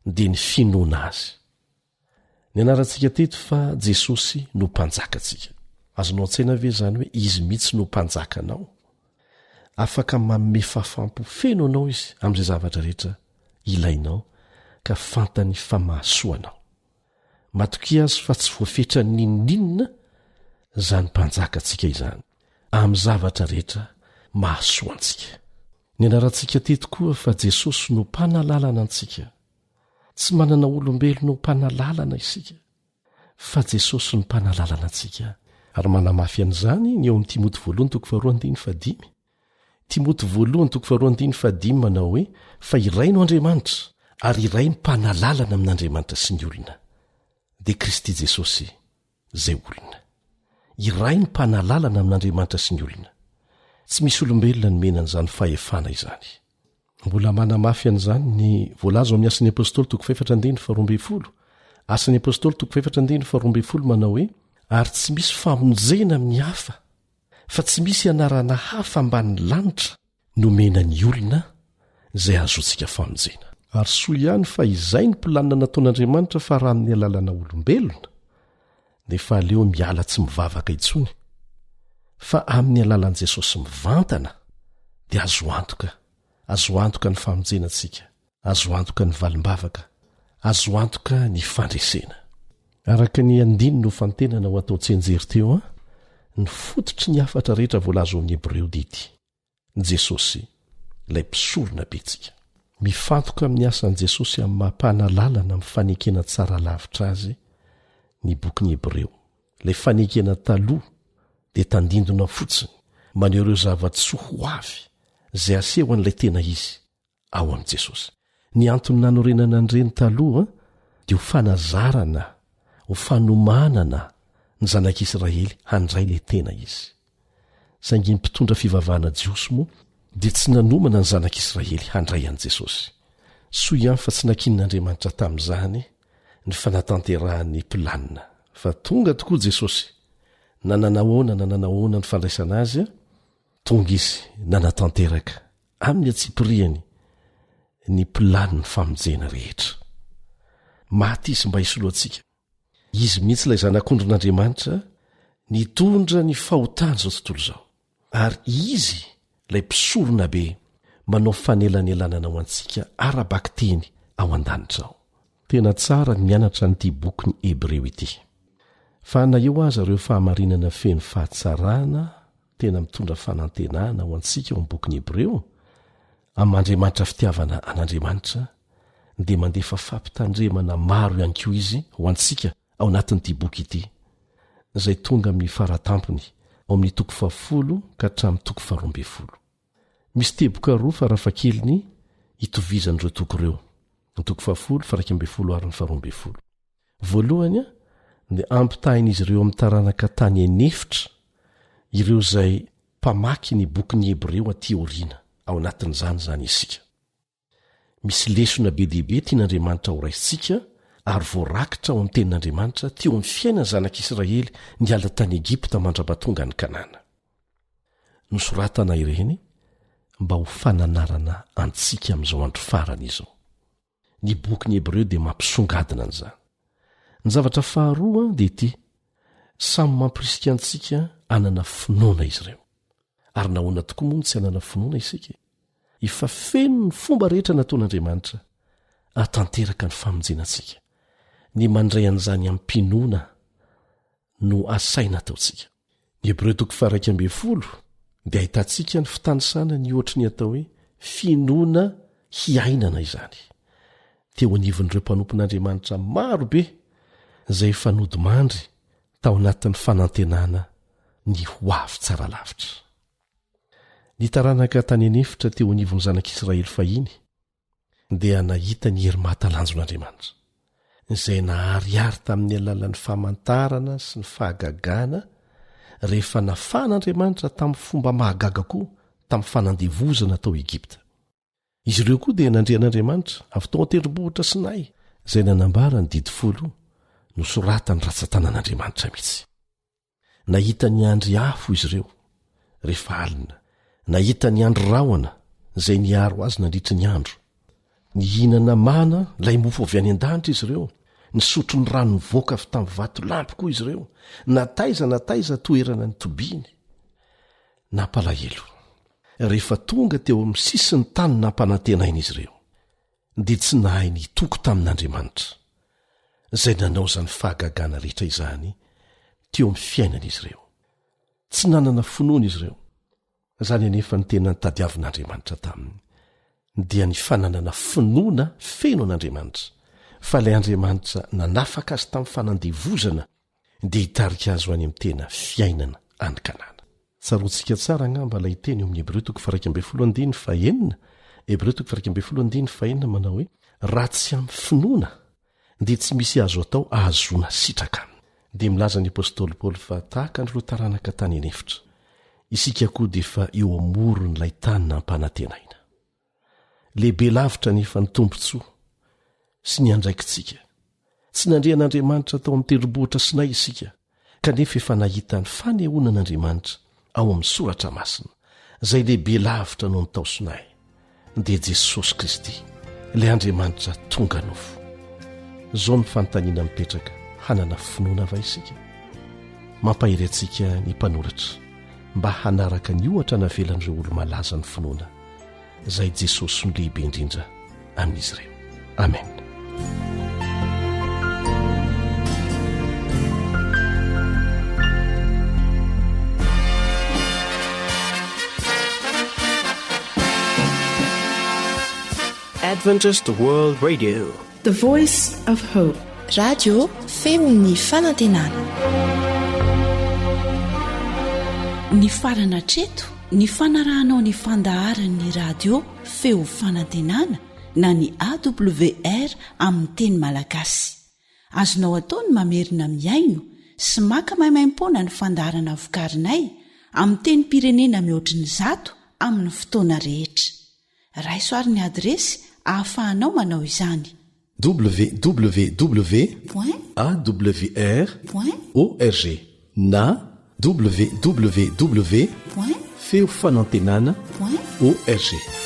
dia ny finoana Azy. Nianarantsika teto fa Jesosy no Mpanjakantsika. Azonao an-tsaina ve izany hoe Izy mihitsy no Mpanjakanao? Afaka manome fahafaham-po feno anao Izy amin'izay zavatra rehetra ilainao ka fantany fa mahasoa anao. Matokia Azy fa tsy voafetra n'inon'inona izany Mpanjakantsika izany, amin'ny zavatra rehetra mahasoa antsika. Nianarantsika teto koa fa Jesosy no Mpanalalana antsika. Tsy manana olombelona ho mpanalalana isika, fa Jesosy no Mpanalalana antsika. Ary manamafy an'izany ny ao amin'ny Timoty voalohany toko faharoa andininy fahadimy. Timoty voalohany toko faharoa andininy fahadimy manao hoe, Fa iray no Andriamanitra, ary iray ny mpanalalana amin'Andriamanitra sy ny olona, dia Kristy Jesosy, izay olona. Iray ny mpanalalana amin'Andriamanitra sy ny olona. Tsy misy olombelona nomena an'izany fahefana izany. Mbola manamafy an'izany ny voalaza ao amin'ny Asan'ny Apostoly toko fahefatra andininy faharoa ambin'ny folo. Asan'ny Apostoly toko fahefatra andininy faharoa ambin'ny folo manao hoe, Ary tsy misy famonjena amin'ny hafa, fa tsy misy anarana hafa ambanin'ny lanitra nomena ny olona izay ahazoantsika famonjena. Ary soa ihany fa izay ny planina nataon'Andriamanitra fa raha amin'ny alalana olombelona dia efa aleo miala tsy mivavaka intsony fa amin'ny alalan'i Jesosy mivantana dia azo antoka, azo antoka ny famonjena antsika. Azo antoka ny valim-bavaka, azo antoka ny fandresena. Araka ny andininy nofantenana ho atao tsianjery teo, ny fototry ny hafatra rehetra voalaza ao amin'ny Hebreo dia ity, Jesosy, ilay Mpisorona Bentsika. Mifantoka amin'ny asan'i Jesosy amin'ny maha mpanalalana amin'ny fanekena tsara lavitra azy ny bokin'ny Hebreo. Ilay fanekena taloha dia tandindona fotsiny, maneho ireo zava-tsoa ho avy izay asehon'ilay tena izy ao amin'i Jesosy. Ny antony nanorenana an'ireny taloha dia ho fanazarana, ho fanomanana ny zanak'Israely handray ilay tena izy. Saingy ny mpitondra fivavahana jiosy moa dia tsy nanomana ny zanak'Israely handray an'i Jesosy. Soa ihany fa tsy nakinin'Andriamanitra tamin'izany ny fanatanterahany ny planina, fa tonga tokoa Jesosy, na nanahoana na nanahoana ny fandraisana azy, tonga izy nanatanteraka Amin'ny antsipiriany ny planin'ny famonjena rehetra. Maty Izy mba hisolo antsika. Izy mihitsy ilay Zanak'ondrin'Andriamanitra nitondra ny fahotan'izao tontolo izao. Ary Izy ilay Mpisoronabe manao fanelanelanana ho antsika ara-bakiteny ao an-danitra ao. Tena tsara ny mianatra an'ity bokin'ny Hebreo ity. Fa na eo aza ireo fahamarinana feno fahatsarana tena mitondra fanantenana ho antsika ao amin'ny bokin'ny Hebreo? Amin'ny Andriamanitra fitiavana an'Andriamanitra dia mandefa fampitandremana maro ihany koa izy ho antsika ao anatin'ity boky ity, izay tonga amin'ny faratampony ao amin'ny toko fahafolo ka hatramin'ny toko faharoa ambin'ny folo. Misy teboka roa farafahakeliny itovizan'ireo toko ireo, ny toko fahafolo, faharaika ambin'ny folo ary ny faharoa ambin'ny folo. Voalohany dia ampitahain'izy ireo amin'ny taranaka tany an'efitra ireo izay mpamaky ny bokin'ny Hebreo aty aoriana, ao anatin'izany izany isika. Misy lesona be dia be tian'Andriamanitra horaisintsika ary voarakitra ao amin'ny Tenin'Andriamanitra teo amin'ny fiainan'ny Zanak'Israely niala tany Egypta mandra-pahatonga any Kanana. Nosoratana ireny mba ho fananarana antsika amin'izao andro farany izao. Ny bokin'ny Hebreo dia mampisongadina an'izany. Ny zavatra faharoa dia ity, samy mampirisika antsika hanana finoana izy ireo. Ary nahoana tokoa moa no tsy hanana finoana isika e? Efa feno ny fomba rehetra nataon'Andriamanitra hahatanteraka ny famonjena antsika. Ny mandray an'izany amim-pinoana no asaina ataontsika. Ny Hebreo toko faha-11 dia ahitantsika ny fitanisana ny ohatry ny atao hoe finoana hiainana izany. Teo anivon'ireo mpanompon'Andriamanitra maro be izay efa nodimandry tao anatin'ny fanantenana ny ho avy tsara lavitra. Ny taranaka tany an'efitra teo anivon'ny zanak'Israely fahiny dia nahita ny hery mahatalanjon'Andriamanitra, izay naharihary tamin'ny alalan'ny famantarana sy ny fahagagana rehefa nafahan'Andriamanitra tamin'ny fomba mahagaga koa tamin'ny fanandevozana tao Egypta. Izy ireo koa dia nandre an'Andriamanitra avy tao an-tendrombohitra Sinay, izay nanambara ny Didy Folo nosoratan'ny ratsan-tanan'Andriamanitra mihitsy. Nahita ny andry afo izy ireo rehefa alina, nahita ny andry rahona izay niaro azy nandritry ny andro. Nihinana mana, ilay mofo avy any an-danitra izy ireo, nisotro ny rano nivoaka avy tamin'ny vatolampy koa izy ireo, na taiza na taiza toerana nitobiany. Nampalahelo. Rehefa tonga teo amin'ny sisin'ny tany nampanantenaina izy ireo, dia tsy nahay nitoky tamin'Andriamanitra, izay nanao izany fahagagana rehetra izany teo amin'ny fiainan'izy ireo. Tsy nanana finoana izy ireo. Izany anefa no tena nitadiavin'Andriamanitra taminy, dia ny fananana finoana feno an'Andriamanitra, fa ilay Andriamanitra nanafaka azy tamin'ny fanandevozana dia hitarika azy ho any amin'ny tena fiainana any Kanana. Tsaroantsika tsara angamba ilay teny eo amin'ny Hebreo toko faha-11 andininy fahenina, Hebreo toko faha-11 andininy fahenina manao hoe, Raha tsy amin'ny finoana dia tsy misy azo atao ahazoana sitraka aminy. Dia milaza ny apostoly Paoly fa tahaka an'ireo taranaka tany an'efitra, isika koa dia efa eo amoron'ilay tany nampanantenaina. Lehibe lavitra anefa ny tombontsoa sy ny andraikitsika. Tsy nandre an'Andriamanitra tao amin'ny Tendrombohitra Sinay isika, kanefa efa nahita ny fanehoana an'Andriamanitra ao amin'ny Soratra Masina, izay lehibe lavitra noho ny tao Sinay, dia Jesosy Kristy, ilay Andriamanitra tonga nofo. Izao no fanontaniana mipetraka, hanana finoana va isika? Mampahery antsika ny mpanoratra mba hanaraka ny ohatra navelan'ireo olo-malaza ny finoana. izay Jesosy no lehibe indrindra amin'izy ireo. Amen. Adventist World Radio. The Voice of Hope. Radio feon'ny fanantenana. Nifarana hatreto ny fanarahanao ny fandaharan'ny radio feo fanantenana na ny AWR amin'ny teny malagasy. Azonao atao ny mamerina mihaino sy maka maimaimpoana ny fandaharana vokarinay amin'ny tenim-pirenena mihoatry ny zato amin'ny fotoana rehetra. Raiso ary ny adiresy ahafahanao manao izany. Www. Awr. Org na www. Feofanantenana. Org.